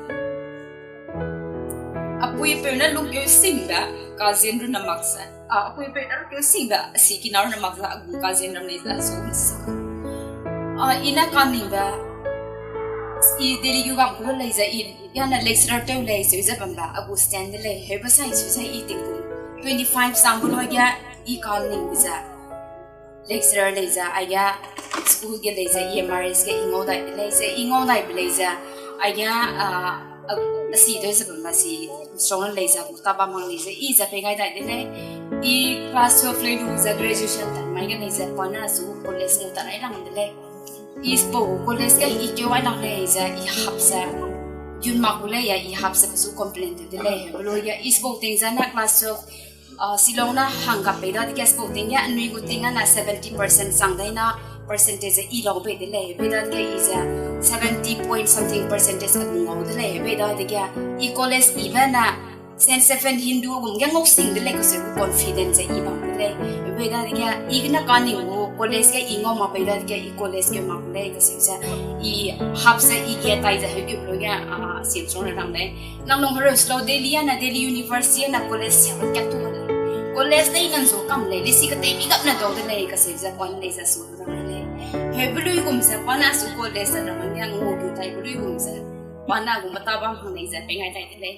A pui peu ne lungkeu singbe, cousin runne mak ze. Ah, a pui peu ne lungkeu singbe, a sikina runne mak ze, a gu cousin ram lei ze, a su hungsang. Ah, i ne kaningbe, i Delhi gu gam ku lei ze, i, i ne lecturer tew lei, cheu ze bambe, a gu stand de lei, heube sai cheu ze i tingkum twenty five sang bu luage, i kaningbe ze. Lecturer lei ze, aige school ge lei ze, E M R S ge i ngau dai de lei ze, i ngau daibe lei ze, aige, ah, a, a si tew ze bambe si, strong lei ze, gu ta bam hang lei ze, i ze pei gai dai de lei. I class twelve lei lu ze graduation tat mai ge lei ze, pa ne a su college ge tat rai lang de lei. I spau college ge i keu ai lang lei ze, i hap ze, Yun mak gu lei ya i hap se pesu complain te de lei. Belo ya i spo ting zena class twelve, ah, Shillong na hang gap pei dadege spo ting ya anui gu ting ana seventy percent sang dai na percentage i lau bei de lei. Bei dadege i ze seventy point something percentage a gu ngau de lei. Bei dadege i college i be na Saint Stephen Hindu gum ge ngau sing de lei, kaseu gu confidence ze i bam de lei. Bei dadege i gene kaning gu college ge i ngau mak bei dadege i college ge mak lei, kaseu ze i hap se i ge tai ze heu gu lo ge, ah, sim song le rang lei. Nang nung hereu slow Delhi ana Delhi University ana college sia kat tu lei. College lei nang zo kam lei, lisi katei mi gap na dau de lei, kaseu ze pan lei ze su rang lei. Heu belui gum ze pan a su college ze rang lei, ngu gu tai belui gum ze. Pan a gu mata bam hang lei ze pe ngai tai de lei.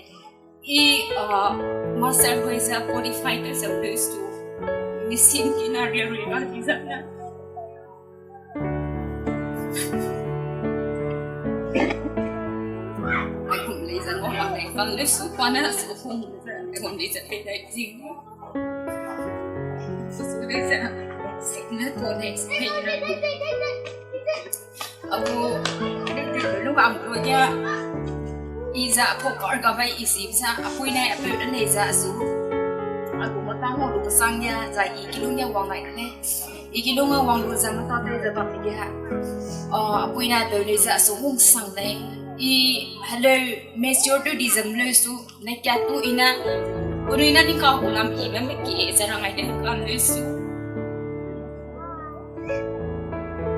I, ah, master hui ze qualified te ze plus two. Machine ki na ria ria di ze na. Ai hum lei ze ngau mak lei, kan lei su pa ne su hum ze, ai hum lei ze pei dai zing. Su lei ze, sik ne to lei, sik lei ze. Agu, lu am lu ya, i za apu kar ga bai i si za, apui nai apeu ne lei za asu. Agu matang ngau lu kesang ya, za i kilung ya wang lai ne. I kilung ya wang lu za mata te za bam ya. Ah, apui nai apeu lei za asu hung sang lei. I heleu mature tu di zam leu su. Nai kat tu i na, penui na ning ka gu lam i be me ki ze rang ai de kan leu su.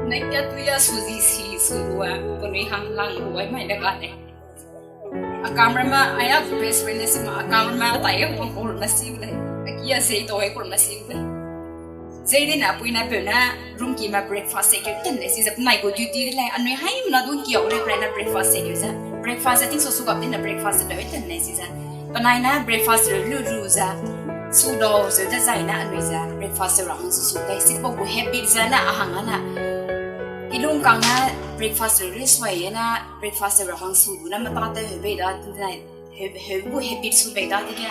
Nai kat tu ya su zi si su lua, penui hang lang lua mai de ka de. A camera ma, ai a best friend ne si ma, a camera ma, tai ya wang kor ma si u lei. A ki ya zei to ai kor ma si u lei. Zei de na apui na peu na room ki ma breakfast se keu ten lei si ze penai gu duty de lei, anui hai mna dun ki au lei penai na breakfast se keu ze. Breakfast se ting so su gap de na breakfast se peu ten lei si ze. Penai na breakfast lu lu lu ze. Su dau ze de zai na anui ze breakfast se ra hang su su dai si pa gu habit ze na a hang a na. Kilung kang na breakfast lu lu suai na breakfast se ra hang su lu na mata te heu bei da de na. Heu, heu gu habit su bei dadege,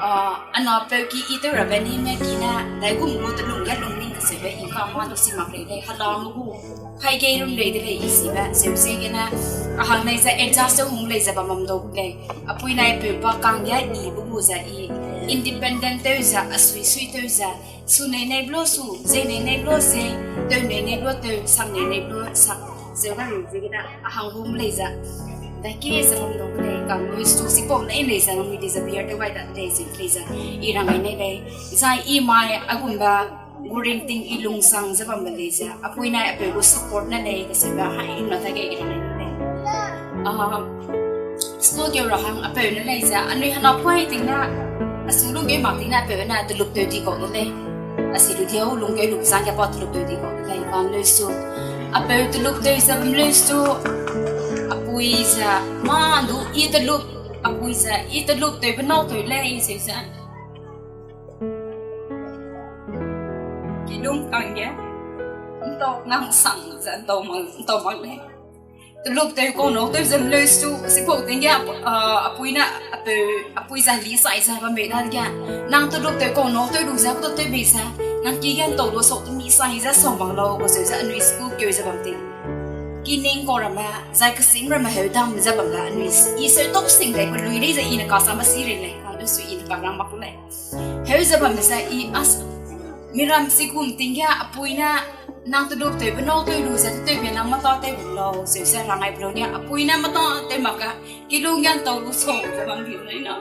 ah, ana peu ki i tew rabe ni me ki ne, dai gum gu telung ge lung ning keseube i ka ma du si mak lei lei, hala me gu, hai ge lung lei de lei i sibe, seu ziegene, a hang lei ze adjust tew hung lei ze bam bam dau gu lei, apui nai peu pa kang ge i be gu ze i, independent tew ze, a sui sui tew ze, su nei nei blo su, zei nei nei blo zei, tew nei nei blo tew, sang nei nei blo sang, zeu ga lu ziegene, a hang hum lei ze. Daki ze bam dau gu lei, kang lui su si pau nei lei ze, nang mi di ze beer tew gai da lei ze, lei ze, i rang ai nei lei. Zai i mai, a gumbe, gu ringting i lungsang ze bambe lei ze, apui nai apeu gu support ne lei, keseube hai na ta ge i rang ai nei lei. Ah, school keu ra hang apeu ne lei ze, anui hana puai ting na, a su lungkeu mak ting na apeu ne telup tew di kau de lei. A si lu diau lungkeu lu zang ge pa telup tew di kau de lei, bam leu su. Apeu telup tew ze bam leu su. Apui ze, ma du i telup, apui ze, i telup tewbe nâu tew lei, seu ze. Kilung kang ge, ntau nang sang ze, ntau mak, ntau mak lei. Telup tew kau nâu tew ze mleu su, si pau ting ge, ah, apui ne, apeu, apui ze li sai ze bam bei dadege. Nang telup tew kau nâu tew lu ze, ku tew bei ze. Nang ki ge ntau lu sau temi sai ze, sau mak lau, ku seu ze anui school keu ze bam ting. Kining kau ramme, zai kesing ramme heu dam ze bambe anui i seu tok sing lei, ku lui lei ze i ne kasam ba si rei lei, kang leu su i ne kang rang mak ku lei. Heu ze bambe ze i as, miram si gum ting ge apui ne, nang telup tewbe nâu tew lu ze, tew be nang mata tew be lau, seu ze rang ai be lau ge, apui ne mata tew mak ge, kilung ge ntau lu sau ze bam di lei na.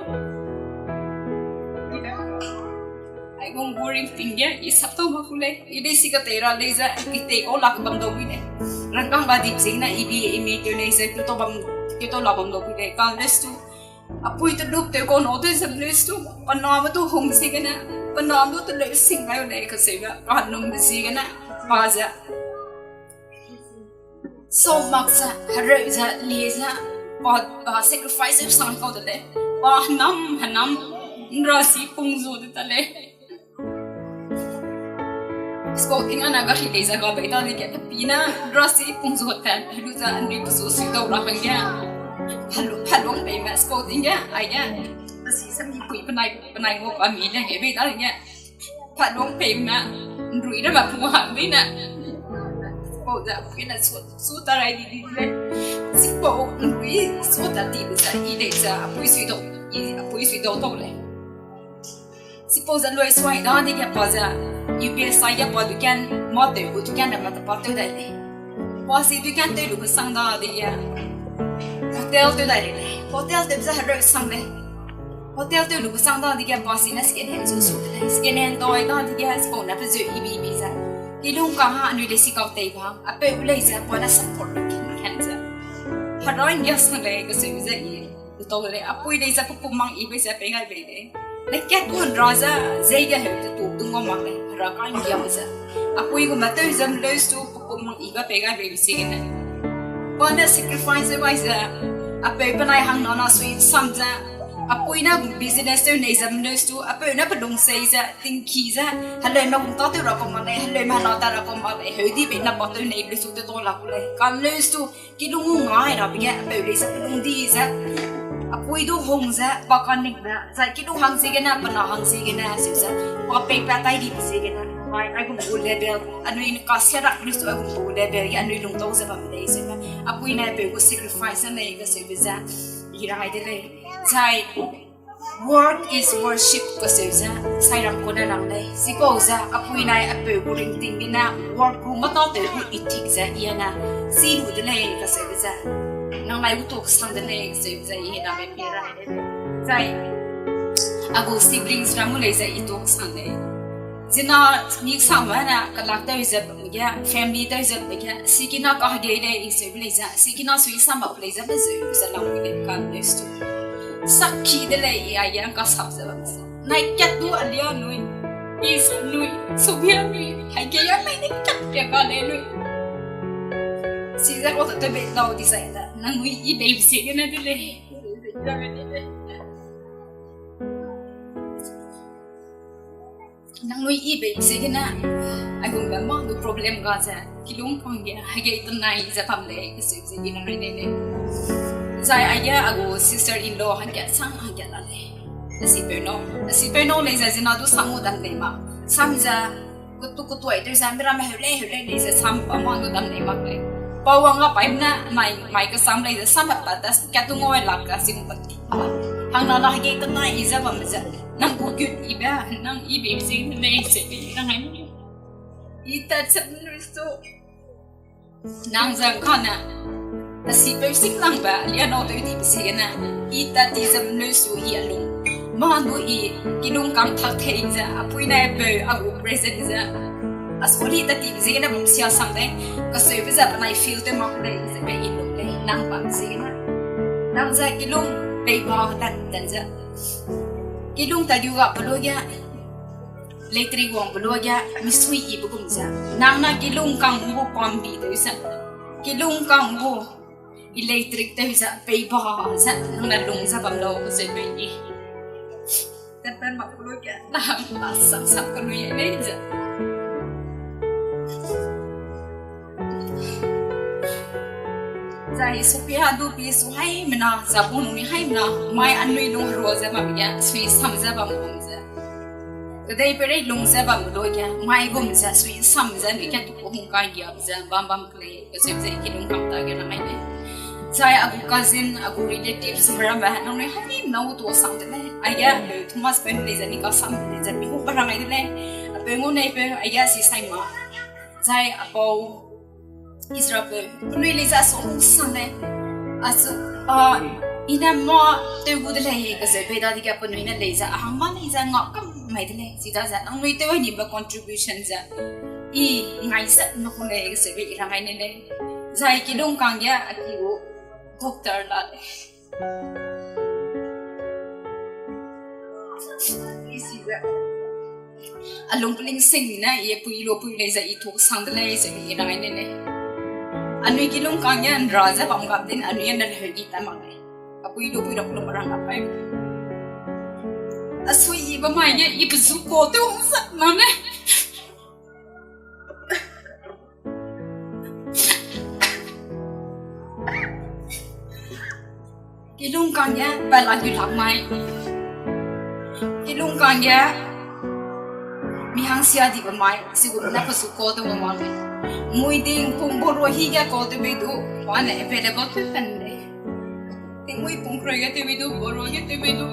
Aigum gu ringting ge, i sap tau mak ku lei, i lei si katei ra lei ze, i tei kau lak bam dau bui lei. Rangkâng ba dip zing na, i bi, i mi keu lei ze, keu tau bam, keu tau lak bam dau bui lei, kang leu su. Apui telup tew kau nâu tew ze mleu su, pa name tu hung ziegene, pa name du teleu sing gai lei, keseube, pa num ziegene, pa ze. Sau mak ze, hereu ze, lie ze, pa, pa sacrifice sang kau de lei, pa henam, henam, nra si pung zu de ta lei. Sport ing ana gari lei ze ga bei dadege, pi ne rasi pung zu tat, helu ze anui pesu sui dau ra hangge. Halu, haluang peime sport ing ge, aige. Asi ze mipui penai, penai ngau pa mi le ge bei dadege. Haluang peime, nrui ramme pung hang bei ne. Sport ze, apui ne su, su ta rai di di le. Sipau nrui so ta di ze, i lei ze, apui sui dau, i apui sui dau dau lei. Sipau ze lui suai da dege pa ze, U P S I ge pa dukan, mâ tew gu dukan de ma ta pa tew dai lei. Pa si dukan tew lu kesang da dege, hotel tew dai lei. Hotel tew ze hereu sang lei. Hotel tew lu kesang da dege pa si ne second hand zu su de lei. Second hand dau ai da dege sipau ne pe zeu ibi ibi ze, kilung kang ha anui lei si kau tei ba, apeu lei ze pa ne support lu kin kan ze, Hera nggia sang lei kaseu ze i lu tau de lei. Apui lei ze pe pum mang i bei ze pei gai bei lei. Ne kat gun ra ze, zei ge heu te tu du ngau mak lei, Hera ka nggiabe ze. Apui gu ma tew ze mleu su pe pum mang i ga pei gai bei ziegene, pa ne sacrifice gai ze, apeu penai hangna na sui sam ze, apui ne business tew nei ze mleu su, apeu ne pe lungsei ze tingki ze, heleume gum tâtew ra kau mak lei, heleume hela ta ra kau mak lei, heu di bei na pa tew nei leu su te tau la ku lei, ka mleu su, kilung ngai rabe ge apeu lei ze pe lung di ze, apui du hung ze pa kaning ze, zai kilung hang ziegene, pe na hang ziegene, seu ze, pa pei pa tai dibe ziegene, ai, aigum gu level, anui ne kasia rak leu su aigum gu level ge anui lungtau ze bam lei, seu ze, apui ne apeu gu sacrifice ne lei kaseube ze, i rai de lei. Zai work is worship kaseu ze, sairam ku ne rang lei. Chipau ze apui nai apeu gu ringting gene work gu mâ tâtew gu ethic ze i ne si lu de lei kaseube ze, nang nai gu tuak sang de lei kaseube ze i name pie rai de lei. Zai a gu siblings ram gu lei ze i tuak sang lei. Zina mi sangme ne kelak tew ze bam ge, family tew ze bam ge, sikina kahegei lei i seube lei ze, sikina sui sam bam lei ze, pe zeu ze lam ge lei ka leu su. Sakhi de lei i aige ka sap ze bam ze, nai kat du alia nui, i sa nui, subia nui, haigei a mei ne kat pia ka lei nui. Chize kau ta tew bei lau dizai da, nangnui i bei ziegene de lei. Nangnui i bei ziegene, aigumbe mâ du problem ga ze, kilung kang ge, haigei tenai ze bam lei kaseu ze i nang rai nei lei. Zai aige a gu sister in law hangkat sang hangkat la lei. Asipeu nâu, asipeu nâu lei ze zina du sam gu dam lei ma. Sam ze, kutu kutuai tew ze, miramme heu lei heu lei lei ze sam pa mâ du dam lei mak lei. Pa wang ga paime ne, mai, mai kesam lei ze, sam pa ta, kat du ngau lak ka sing pa ti. Hangna na haigei tenai i ze bam ze, nang gu gut ibe, nang i bei ziegene lei ze i rang ai. I tat ze mleu su, nang zang kane, asipeu sing langbe, lia nâu tew dibe ziegene, i tat di ze mleu su i a lung. Mâ du i kilung kang tak tei ze, apui nai apeu a gu present ze, a soli tat dibe ziegene bam sia sang lei, kaseube ze penai feel tew mak lei ze be i lung lei, nang bam ziegene. Nang ze kilung pei ba tan tan ze, kilung ta diu ga pe lu ge, electric wang pe lu ge, misui i pe gum ze, nang na kilung kang gu pambi tew ze, kilung kang gu electric tew ze, pei ba ze, nang na lung ze bam lau ze bei i. Tepen mak pe lu ge, nang na sam sam kenui lei ze. Zai supia du pi su haimena, za gu nui haimena, mai anui lung herua ze bam ge, sui sam ze bam gum ze. Kedei peirei lung ze bam lu ge, mai gum ze, sui sam ze, nui kat tu ku hung kai giap ze, bam bam kelei, kaseu ze kilung kang ta ge na mai lei. Zai a gu cousin, a gu relatives, meramme, nangnui haimena gu tuak sang de lei. Aige, Thomas peu lei ze, ni kasam lei ze, mi gu ba rang ai de lei. Apeu ngau nei peu, aige si sai ma. Zai apau, Israelpeu, penui lei ze a song sang lei. A su, a, i ne mâ tew gu de lei, kaseu bei dadege penui ne lei ze, a hang mâ lei ze ngau kam mai de lei. Chidaze, nangnui tew ai nibe contribution ze, i ngai ze mak ku lei, kaseu bei i rang ai ne lei. Zai kilung kang ge, a ki gu doctor la lei. A lung peling sing ne, i pui lu pui lei ze, i tuak sang de lei ze, i rang ai ne lei. Anui kilung kang ge, nra ze bam gap din, anui ne reheu di ta mak lei. A pui lu pui ra lung rang gap ai. A sui i ba mai ge, i pe zu ko tew hung sak mak ne. Kilung kang ge, pa la gu lak mai. Kilung kang ge, mi Hangsia dibe mai, sigu ne pesu call tew wang wang lei. Mui ding pung boro hi ge call tew bei du, pa ne available tew pen lei. Tingmui pung kroi ge tew bei du, boro ge tew bei du.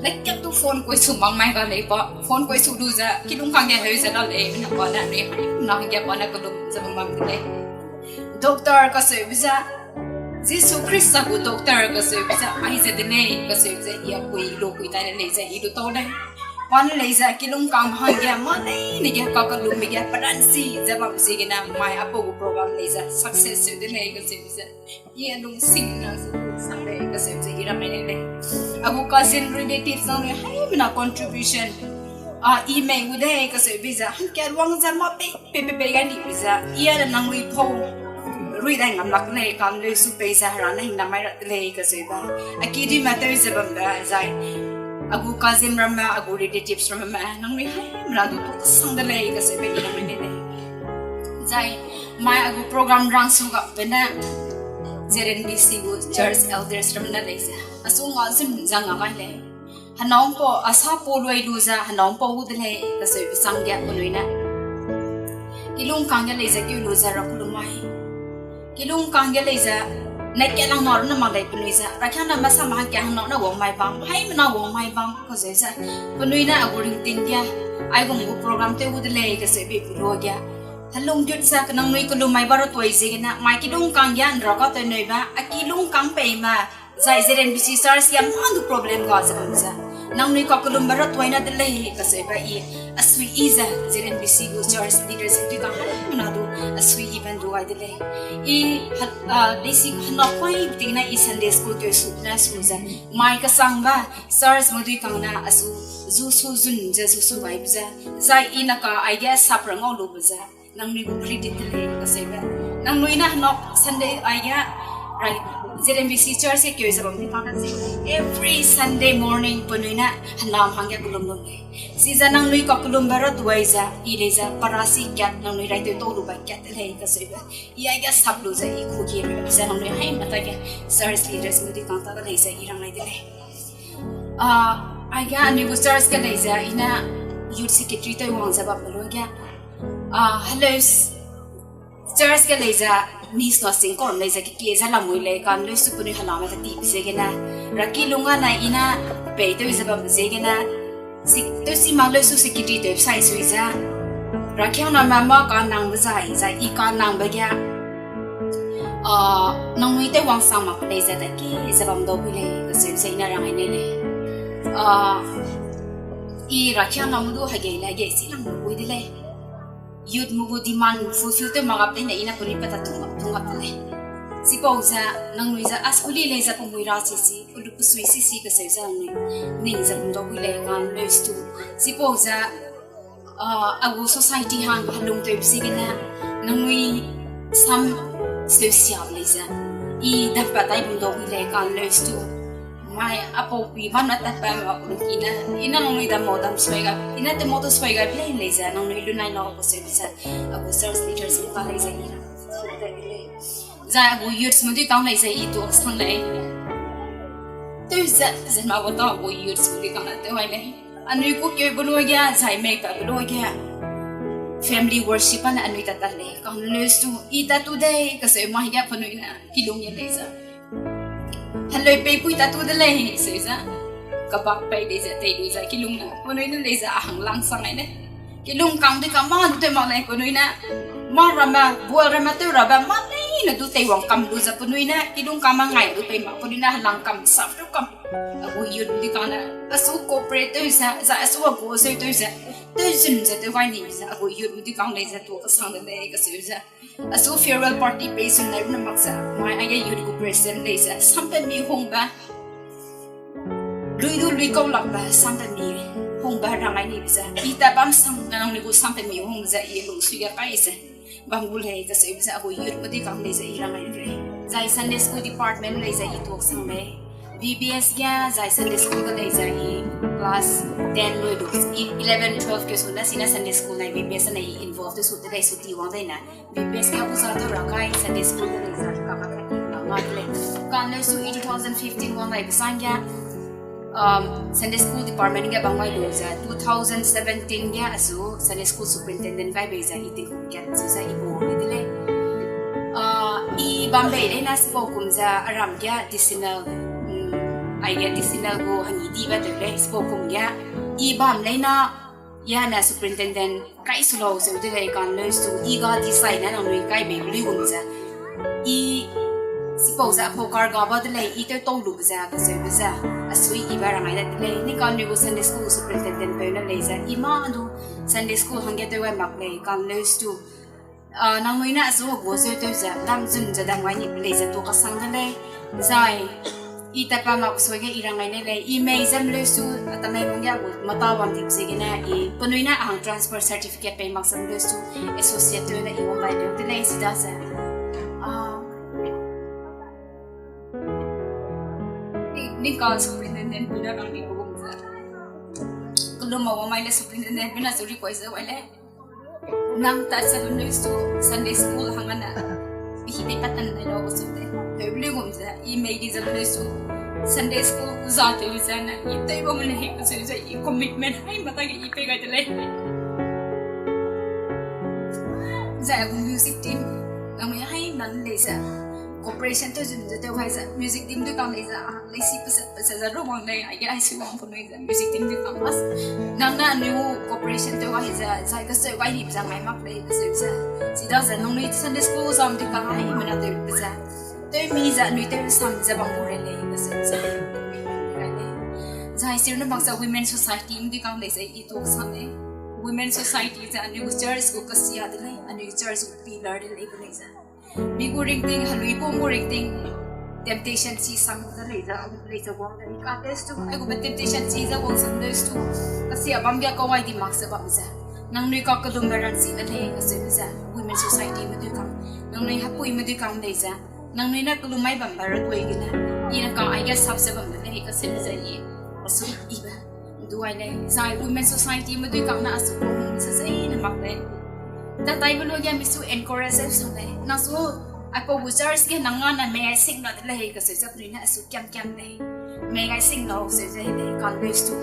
Ne kak du phone koi su mang mai ga lei pa, phone koi su lu ze, kilung kang ge heu ze la lei, na pa ne, ne, na ge pa ne kelum ze bam bam de lei. Doctor kaseube ze, Jisu Khrista gu doctor kaseube ze, ai ze de lei, kaseube ze, i a kui, i lu kui tai de lei ze, i lu tau lei. Pa ne lei ze, kilung kang hangge, ma lei, ne ge, ka kelumbe ge, peransi, ze bam ziegene, mai apau gu program lei ze, success seu de lei, kaseube ze. I a lungsing na sang lei, kaseube ze, i rang lei lei. A gu cousin relatives nang lei, haimena contribution. A, i mei gu de, kaseube ze, hangkat wang ze, ma pei, pei, pei, pei, ga ni bi ze, i a nang lui pau. Rui dai ngam lak lei, kam leu su pei ze, hera ne hing na mai rat lei, kaseube. A ki di ma tew ze bambe, zai. A gu cousin ramme, a gu relatives ramme, nang lui haimena du tu sang de lei, kaseube, i rang lei lei. Zai, mai a gu program rang su ga bene, Z N B C gu church elders ramme ne lei ze. A su nga zun zang nga mai lei. Hanaum pau, a sa pau lui lu ze, hanaum pau gu de lei, kaseube sang ge penui ne. Kilung kang ge lei ze keu lu ze ra ku lu mai. Kilung kang ge lei ze, ne ke lang na ru ne mak lei penui ze, ra kiang na masa ma ke hang na ne wang mai bam, haimena wang mai bam, kazeu ze. Penui ne a gu ringting ge, aigum gu program tew gu de lei, kaseube pe lu ge. Helung gut ze, kenang nui kelum mai ba ra tuai ziegene, mai kilung kang ge, nra ka tew nui ba, a kilung kang pei ma, zai Z N B C church ya ma du problem ga ze bam ze. Nangnui ka kelumbe ra tuai na de lei kaseube i, a sui i ze, Z N B C gu church leaders dui kang haimena du, a sui i ben du gai de lei. I, ha, a, leisi hena poi ting na i Sunday school keu su na su ze. Mai kasangbe, church me dui kang na a su, zu su zun ze zu su gai be ze. Zai i na ka aige sap ra ngau lu be ze. Nangnui gu credit de lei kaseube. Nangnui ne henok Sunday aige, right, Z N B C church ge keu ze bam di pa na zi. Every Sunday morning penui ne henam hangge kelum lum lei. Chize nangnui ka kelumbe ra tuai ze, i lei ze, parasi kat nangnui rai tew tau lu ba kat de lei kaseube. I aige sap lu ze, i ku ki lu ze nangnui haimena ta ge, church leaders me dui kang ta de lei ze, i rang lai de lei. A, aige anui gu church ge lei ze, i ne youth secretary tew wang ze bam lu ge. A, hello, church ge lei ze, Miss Nursing Corps lei ze, kekie ze lamui lei, kan leu su penui helame ze tibe ziegene. Ra kilung a ne i ne, pei tew ze bambe ziegene. Si, tew si mak leu su secretary tew sai sui ze. Ra kiang na ma ma ka nangbe zai, zai i ka nangbe ge. A, nangnui tew wang sang mak lei ze, da ki ze bam dau bui lei, kaseu ze i ne rang ai ne lei. A, i ra kiang na mu du hagei le, hagei si lang du bui de lei. Youth me gu demand fulfill tew mak gap lei ne i ne penui pa ta tung gap, tung gap de lei. Sipau ze, nangnui ze, a school lei ze pemui ra sisi, pelu pesui sisi kaseu ze nangnui. Ning ze bam dau bui lei, kan leu stu. Sipau ze, a, a gu society hang helung tew ziegene, nangnui sam seu siap lei ze. I dam pa tai bam dau bui lei, kan leu stu. Mai apau pui bam na tat pa ma ku ki ne, i ne nangnui dam mau dam sui ga, i ne te mau te sui ga lei lei ze, nangnui lu nai lau kaseu ze, a gu church leaders me ta lei ze i ra. Zai a gu youths me dui kang lei ze i tuak sang lei. Tew ze, ze ma gu ta a gu youths me dui kang lei tew ai lei. Anui ku keu be lu ge, zai mei pa be lu ge. Family worship ane anui tat tat lei, kan leu stu, i tat tu dei, kaseu mai ge penui ne, kilung ye lei ze. Heleu pei pui tat tu de lei, seu ze. Kabak pei lei ze, tei lu ze, kilung ne, penui ne lei ze, a hang lang sang ai ne. Kilung kang dui kang ma du tew mak lei, penui ne. Ma ramme, bual ramme tew rabe, ma lei ne du teiwang kam lu ze, penui ne, kilung kang ma ngai du pei mak, penui ne, helang kam, sap du kam. A gu youth dui kang ne, a su cooperate tew ze, za a su a gu zeu tew ze, tew zun ze, tew gai ni ze, a gu youth dui kang lei ze, tu kasang de lei, kaseu ze. A su farewell party pei zun nai rune mak ze, mai aige youth gu president lei ze, sampe mi hungbe. Lui du lui kau lakbe, sampe mi hungbe rang ai ni be ze. I ta bam sang na nangnui gu sampe mi hungbe ze, i lungsui ge kai ze. Bam gu lei kaseu ze, a gu youth me dui kang lei ze, i rang ai lei. Zai Sunday school department lei ze, i tuak sang lei. B B S ge, zai Sunday school ge lei ze, i class ten lui du, i eleven, twelve keu su na, sina Sunday school nai B B S ne i involve te su te lei su ti wang dai na. B B S ge uza tew ra kai, Sunday school ge lei ze, ka ka kai, na nga de lei. Kan leu su i two thousand fifteen wang nai be sang ge. Um, Sunday School Department ge bam gai lu ze, two thousand seventeen ge asu Sunday School Superintendent gai bei ze, i tingkum kat zu ze i bu wang de lei. Ah, i bam bei leina sipau kum ze, aram ge decennial, mm, aige decennial gu hangni di ba tew lei, sipau kum ge, i bam leina, i ne superintendent kai su lau zeu de lei kan leu su, i ga di sai ne nangnui kai bei lui gum ze. I sipau ze apau kar ga ba de lei, i tew tau lu ze, kaseube ze. Asui i ba rangai de lei, ni kan leu gu Sunday School superintendent peu ne lei ze. I ma du Sunday School hangge tew gai mak lei kan leu su. Ah, nangnui ne asu gu zeu tew ze, dam zun ze dam gai ni lei ze tu kasang de lei. Zai, i tatpa mak sui ge i rangai ne lei, i mei zem leu su, atamei mung ge gu mata wang dip ziegene, i penui ne a hang transfer certificate pei mak zem leu su, associate tew ne i wang gai leu de lei, sida ze. Ah, ni, ni kan superintendent pui ne rang ni gu gum ze. Kelum ma wang mai le superintendent pui ne su request ze wai lei. Nang tat ze leu su Sunday School hang ane. Hi pei pat tan dai lau su de. Tew leu gum ze, i mei di ze leu su Sunday School za tew ze ne, i tew bam ne he su ze, i commitment hai mata ge i pei gai de lei. Zai a gu music team, nangnui hai nan lei ze, cooperation tew zun ze tew gai ze, music team du kang lei ze, a, lei si pese, pese ze ru wang lei, aige ai si wang penui ze, music team du kang mas. Nang ne anui cooperation tew gai ze, zai kaseu gai ni ze ngai mak lei, kaseu ze. Sida ze, nangnui Sunday School zam du kang hai, mena tew ze. Tew mi ze, anui tew sam ze bam gu rei lei, kaseu ze. Gai lei. Zai sir ne mak ze Women Society, mdi kang lei ze, i tu sang lei. Women Society ze, anui gu church gu kasia de lei, anui church gu pillar de lei, gu lei ze. Mi gu ringting, helui gu gu ringting, temptation chi sang ze lei ze, lei ze wang de, mi ka test tu, ai gu temptation chi ze wang sang de tu, kasia bam ge kawai di mak ze bam ze. Nangnui ka kelum me ran chi de lei, kaseu ze, Women Society me du kang, nangnui hapui me du kang lei ze. Nangnui ne kelum mai bam ba ra dui gene, i ne kang aige sap ze bam de lei, kaseu ze i, asu i be. Duai lei, zai Women Society me dui kang ne asu gu hung se ze ne mak lei. Da tai be lu ge mi su encourage se sang lei. Nang su, aipau gu church ge nang nga ne mei ai sing la de lei, kaseu ze penui ne asu kiam kiam lei. Mei ai sing lau, seu ze lei, kan lei su.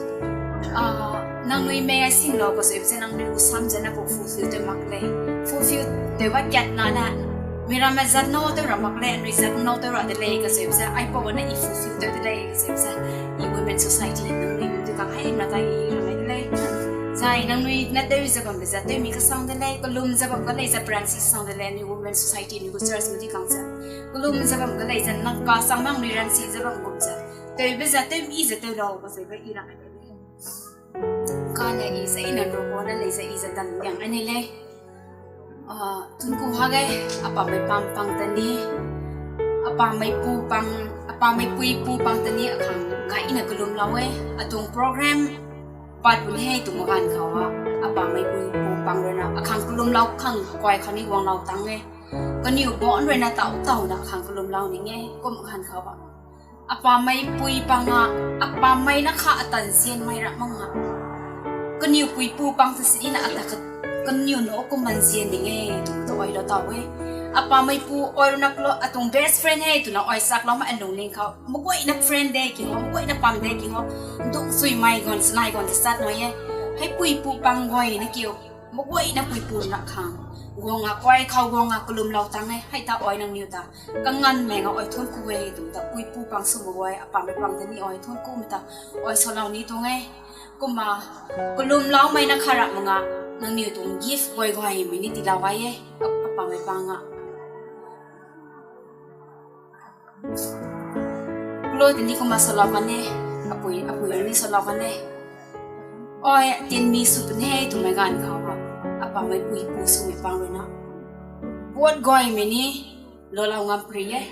Ah, nangnui mei ai sing lau, kaseu ze nangnui gu sam ze ne gu fulfill tew mak lei. Fulfill tew ba kat na ne, mi ramme zat nau tew ra mak lei, anui zat nau tew ra de lei, kaseu ze, aipau ne i fulfill tew de lei, kaseu ze, i Women Society nangnui du kang hai na tai i ra mai de lei. Zai nangnui ne tew ze bam be ze, tew mi kasang de lei, kelum ze bam ga lei ze, branch sang de lei, anui Women Society, anui gu church me dui kang ze. Kelum ze bam ga lei ze, nang kasang nangnui ranchi ze bam gum ze. Tewbe ze, tew mi ze, tew lau, kaseube i ra mai de lei. Kane i ze i nan ro kane lei ze i ze dan yang ane lei. Ah, tunku ha gai, a pa mai pang pang tani, a pa mai pu pang, a pa mai pui pu pang tani a kang gai i ne kelum lau e, a tung program pat bu ne hei tu magan kau a, a pa mai pui pu pang rena, a kang kelum lau kang kuai kani wang lau tang e. Kaniu bon rena tau tau na a kang kelum lau ning e, kum gan kau a. A pa mai pui pang a, a pa mai na kha a tan zien mai ra mang a. Kaniu pui pu pang te sini na a ta ka, kaniu no kum man zien ning e, tu ta oi lo tau e. A pa mai pu oi rena klo, a tung best friend e, tu na oi sak lau ma a lung ning kau. Mugoi na friend de ki ho, mugoi na pang de ki ho. Duk sui mai gon, snai gon, sat no e. Hai pui pu pang goi na ki ho. Mugoi na pui pu na kang. Guang a koi kau guang a kelum lau tang e, hai ta oi nang niu ta. Kangan me nga oi thun ku e, tu ta pui pu pang su mugoi, a pa mai pang de ni oi thun ku me ta. Oi so lau ni tung e. Kuma, kelum lau mai na kha ra manga, nang niu tung gift goi goi mi ni ti lau gai e, a, a pa mai pang a. Klo teni kuma sa lau kane, apui, apui ni sa lau kane. Oi, tin mi su pene tu mai gan kau ba. A pa mai pui pu su mi pang rena. Kuat goi mi ni, lo lau ngam pri e.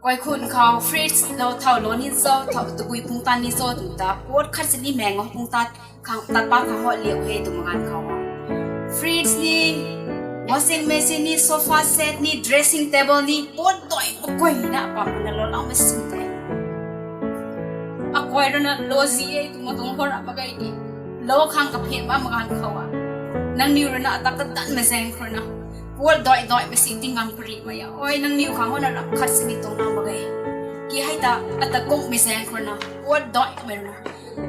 Koi khun kau, fridge lo thau lo ni zo, thau tebui pung tan ni zo, tu ta. Kuat khat se ni meng o pung tat. Kang tapa kang ho liu he tu mangan kau. Fridge ni, washing machine ni, sofa set ni, dressing table ni, pot doi makoi na pa na lo lau me sing te. Akoi rena lo zi e tu ma tung ho ra pa gai ni. Lo kang ka phe ma mangan kau a. Nang niu rena ta ka dan me zeng khur na. Pot doi doi me si ting ngang peri ma ya. Oi nang niu kang ho na rap khat se ni tung na ma gai. Hai ta, a ta kung mi zeng kru na, puat doi mai runa.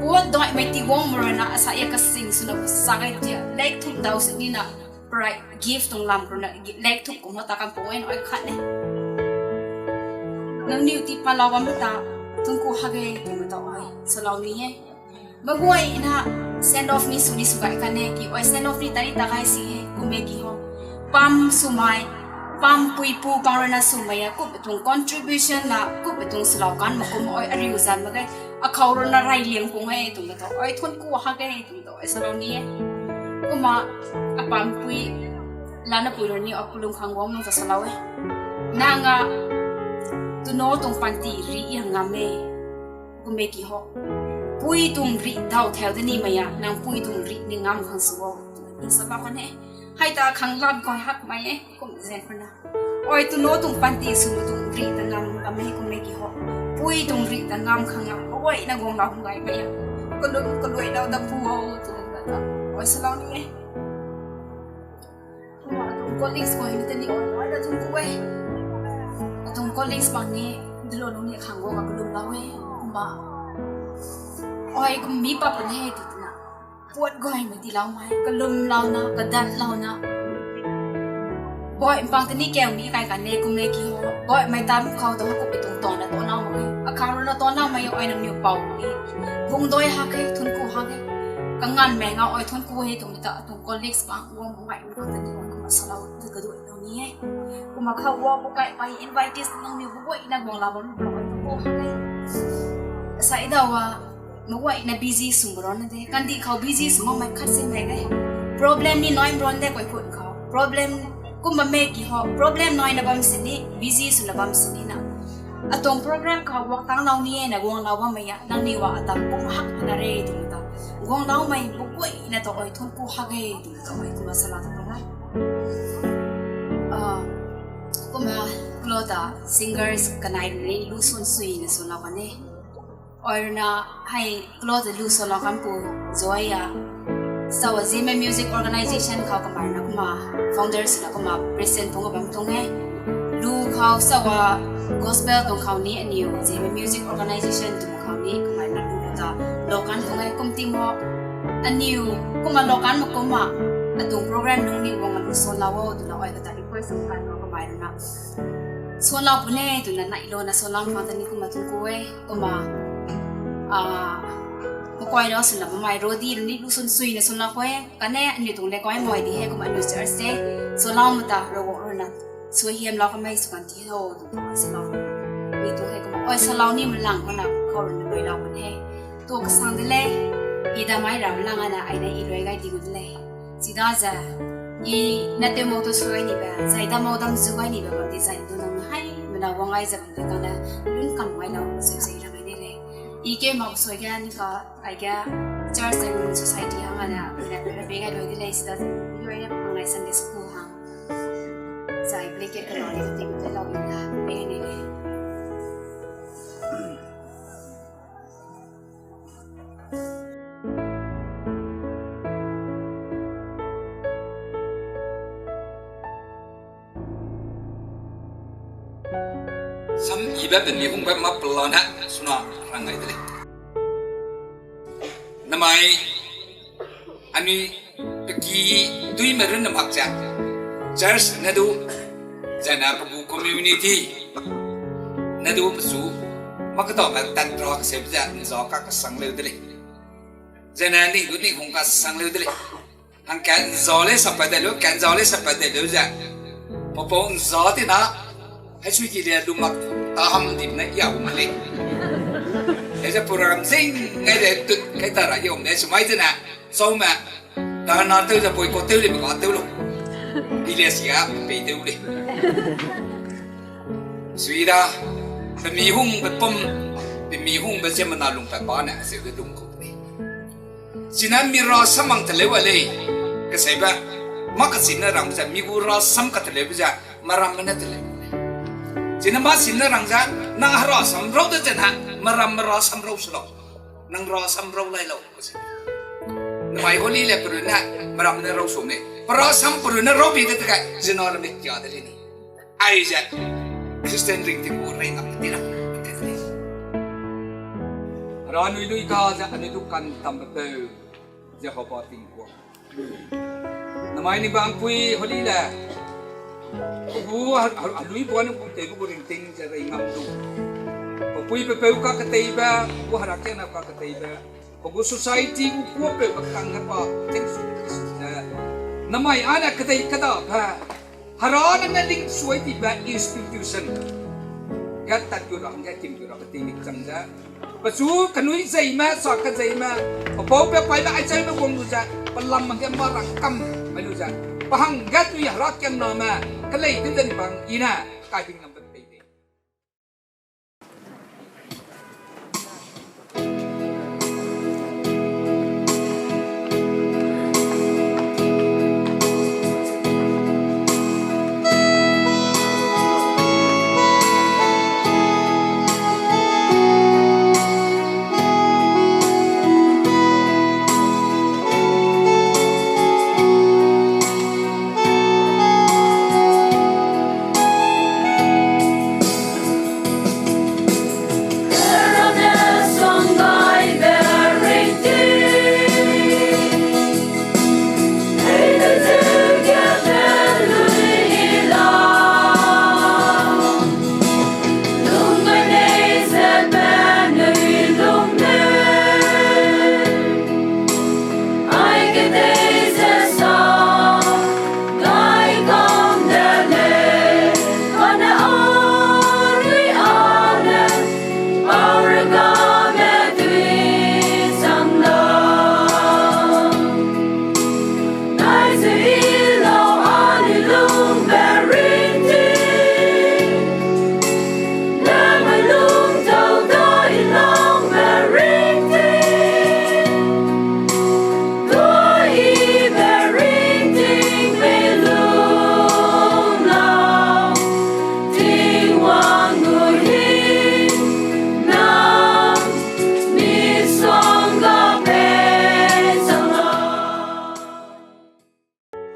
Puat doi mai ti wang mai runa, a sa ya kasing suna sa gai tia, lek thum dau se ni na, prai gift tung lam kru na, lek thum kum ta kan pung ai no ai khat ne. Nang niu ti pa lau wam ta, tung ku hage, tung ta ai, sa lau ni e. Maguai na send off ni su ni su gai kane ki, oi send off ni tari ta gai si he, kume ki ho. Pam sumai, pam pui pu pang runa sumai ya, kup tung contribution na, kup tung selau kan makum oi ariu zan ma gai, a khau runa rai liang pung e tung ta, oi thun ku hage tung ta, oi sa lau ni e. Kuma, a pam pui, lana pui runi a kulung khang wang nung ta sa lau e. Nang a, tuno tung panti ri i hang ngam e. Kume ki ho. Pui tung ri dau theu de ni mai ya, nang pui tung ri ni ngam khang su o. Ni sa ba kane. Hai ta khang lam koi hak mai e, kum zen kru na. Oi tuno tung panti su tung ri ta ngam ngam e kume ki ho. Pui tung ri ta ngam khang ngam, oi na guang lau hung gai mai ya. Kulum kului lau da pu o, tung da ta. Oi sa lau ni e. Kuma atung colleagues koi ni te ni oi, oi da tung ku e. Atung colleagues bang ni, dilo nung ni khang guang a kulum lau e. Kuma. Oi kum mi pa pu ne ti na. Puat gai mai ti lau mai, kalum lau na, kadan lau na. Boi mpang te ni keu mi kai kane kume ki ho. Boi mai tam khau ta ho kup tung ton na ton lau mai. A khang runa ton lau mai oi nang niu pau ni. Bung doi hak e, thun ku hak e. Kangan me nga oi thun ku he tung ta atung colleagues bang wang mai mpang te ni oi kuma sa lau tu ka doi lau ni e. Kuma khau wa bu kai pai invitees nang niu bu oi na guang lau bam lau oi bu hak e. Sa i da wa Maguai na busy sum ro na de, kandi khau busy sum mai khat se mai gai. Problem ni noi ron de koi kut khau. Problem kum ba me ki ho, problem noi na bam se ni, busy sum na bam se ni na. Atung program khau wak tang lau ni e na guang lau ba mai ya, nang ni wa atam kum hak na re tu ta. Guang lau mai bu koi na to oi thun ku hak e tu ta oi kuma sa la ta mai. Ah, kuma klo ta singers kanai ni lu sun sui na sun lau ba ne. Oi runa hai klo te lu solo kan pu Joy a. Sawa Zeme Music Organization khau kamar na kuma founders na kuma president pung bam tung e. Lu khau sawa gospel tung khau ni aniu Zeme Music Organization tung khau ni kamar na lu ta lo kan tung e kum ting ho. Aniu kuma lo kan ma kuma atung program nung ni wang lu solo wo tu na oi kata request kan lo kamar na. Solo pu ne tu na nai lo na solo ma ta ni kuma tung ku e. Kuma, ah, mukoi lo suna mai ro di ni lu sun sui na suna koi, kane ni tung le koi moi di he kuma ni church se, solo mata ro wo ro na, sui hiam lo kamai su kan ti ho, solo. Ni tung he kuma, oi solo ni mlang kuna, kau ro ni koi lo kun he. Tu kasang de le, i da mai ram lang ana, ai na i loi gai di gu de le. Sida ze, i na te mo to sui ni be, zai da mo dam zu gai ni be, bam di zai du nang hai, mena wang ai ze bam di kane, lun kam wai lau, zui zai ra mai ne le. I ke ma sui ga ni ka, ai ga, church and society hang ana, mena be be ga loi de le, sida ze, i loi ya, hang lai Sunday school hang. Zai blanket ka loi de, ti de lau ni na, be ne le. Sam ibe beni hungbe map pelane suna rang ngai de lei. Namai anui peki dui me run na mak ze. Church ne du, zena pe gu community ne du pesu, mak ka dau me tat ra ka se ze nza ka ka sang leu de lei. Zene ning du ning hung ka sang leu de lei. Hang kan zau le sa pa de lu, kan zau le sa pa de lu ze. Popo nza ti na, hai sui ki le lu mak ta ham dim ne ya hu ma lei. He ze program zing ngai de tut kai ta ra yom ne sumai zene. Sau me, ta na teu ze boycott teu le me ka teu lu. Ile sia pe teu le. Sui da, pe mi hung be pom, pe mi hung be ze mena lung pe ba ne, ze de lung ko. Chine mi rasam mang teleu a lei, kesebe, ma kachine rang ze mi gu rasam ka teleu ze, meramme ne teleu. Chine ma sine rang ze, nang herasam rau de zene, meramme rasam rau se lau. Nang rasam rau lai lau. Namai holy le perune, meramme ne rau su ne. Perasam perune rau bi de te kai, zena ramme kia de lei ni. Aize, Christian ring ting gu rei ngam ti ra. Hera anui lui ka ze anui du kantambe peu, Jehova Tingwang. Namai ning bang pui holi le. Pe gu ha-, ha-, halui bua ne gu tei gu ringting ze rei ngam du. Pe pui pe peu kaketeibe, gu herakiangna kaketeibe. Pe gu society gu kuapeu pe kang ge pa, ting su, eh, namai ane kedei keda pe. Hera ne ne ling suai tibe institution. Ge tat gu ra, ge kim gu ra, pe ting ning chang ze. Pechu kenui zeime, sa kezeime, pe pau pe paime, ai chai me guang lu ze, pe lam ge ma rang kam, ai lu ze, pe hangge tui herakiangname, kelei tew de ni bang i ne, kai ting lam pe pei de.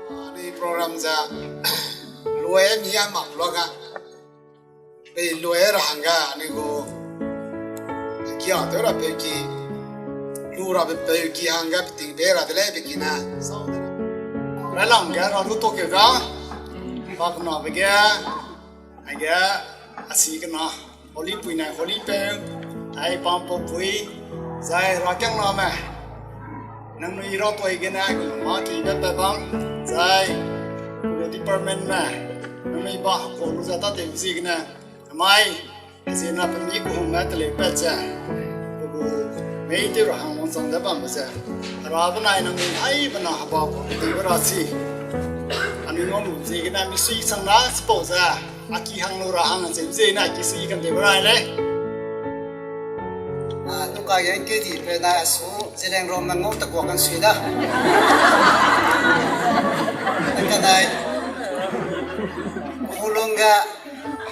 Anui program ze luai mi a mak lua ga. Pei luai ra hangga anui gu kia tew ra peuki, lu ra pe peuki hangga peting pei ra de lei peki na. Railangge ra lu to keu ga, pa kenabe ge, aige, a si kena, Holy Pui nai Holy Peu, ai pam pau pui, zai herakiangname. Nangnui ra toi gene, mâ kibe pe bam, zai, gu departmentme, nangnui ba hekau lu ze tâtewbe ziegene, mai, ziena pe mi gu hungme teleu pat ze, gu mei tew ra hang wangchang ze bambe ze, hera benai nangnui ai bena heba gu, tewbe ra si. Anui ngau lu ziegene misui chang na chipau ze, a ki hang lu ra hang ze, ze na ki sui kan de rai lei. A, nuka ge kedi pe na su, Zeliangrongme ngau ta kua kan sui da. Nang kanai, Hulong ga,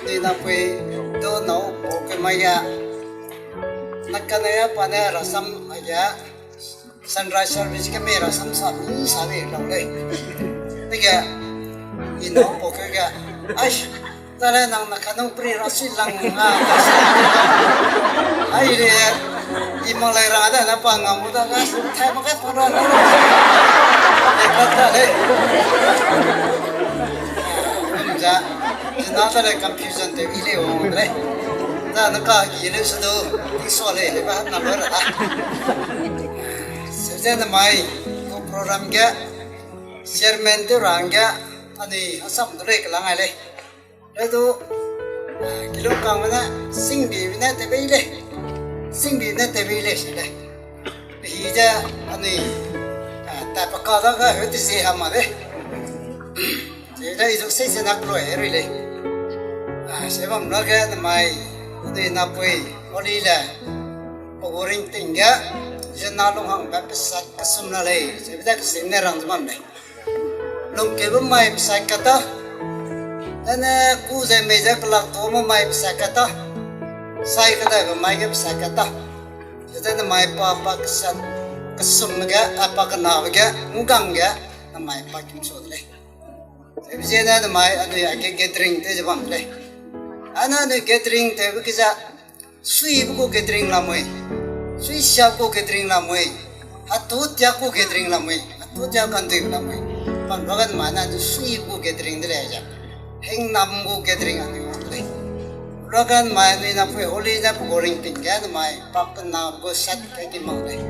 di na pui, do nau, o ke mai ga. Nang kanai pa ne rasam, mai ga. Sunrise service ge mei rasam sa mi sa mi lau lei. Dege, i nau pau keu ge, ai, zale nang na kanung pri ra sui lang a, ai le, i mak lai ra da na pa ngam mu da ga, thai mak ka tu ra na. Lei, ka ta lei. Za, zina ta lei confusion te i le wang lei. Za na ka i le su du, i so lei, le ba na lo ra da. Seuze namai, gu program ge, chairman tew ra hangge, anui hasam du lei kelang ai lei. Lei du, ah, kilung kangme ne, singbibe ne tewbei lei. Singbibe ne tewbei lei se lei. Hi ze, anui, ah, ta paka da ga heu ti se hama de. Ze da i zu sei se nak loi rui lei. Ah, se bam ra ge namai, anui napui, oli le, pa gu ringting ge, zena lunghangbe pesat kesum la lei, ze bede kesim ne rang ze bam lei. Lungkeube mai pesat kata, ane ku ze mei ze kelak tome mai pesat kata, sai kedaibe mai ge pesat kata, zede namai pa, pa kesat, kesumbe ge, a pa kenabe ge, nggang ge, namai pa kimsu de lei. Ze be ziene namai anui age gathering tew ze bam de lei. Ane anui gathering tewbe ge ze, suibe gu gathering lamui. Sui siak gu gathering lamui, hatu tiak gu gathering lamui, hatu tiak kandui lamui. Pam ruagan mai ne anui sui gu gathering de lei ze, hingnam gu gathering anui wang de lei. Ruagan mai anui napui Holy ne pe gu ringting ge namai pak kena gu sat kai ti mak lei.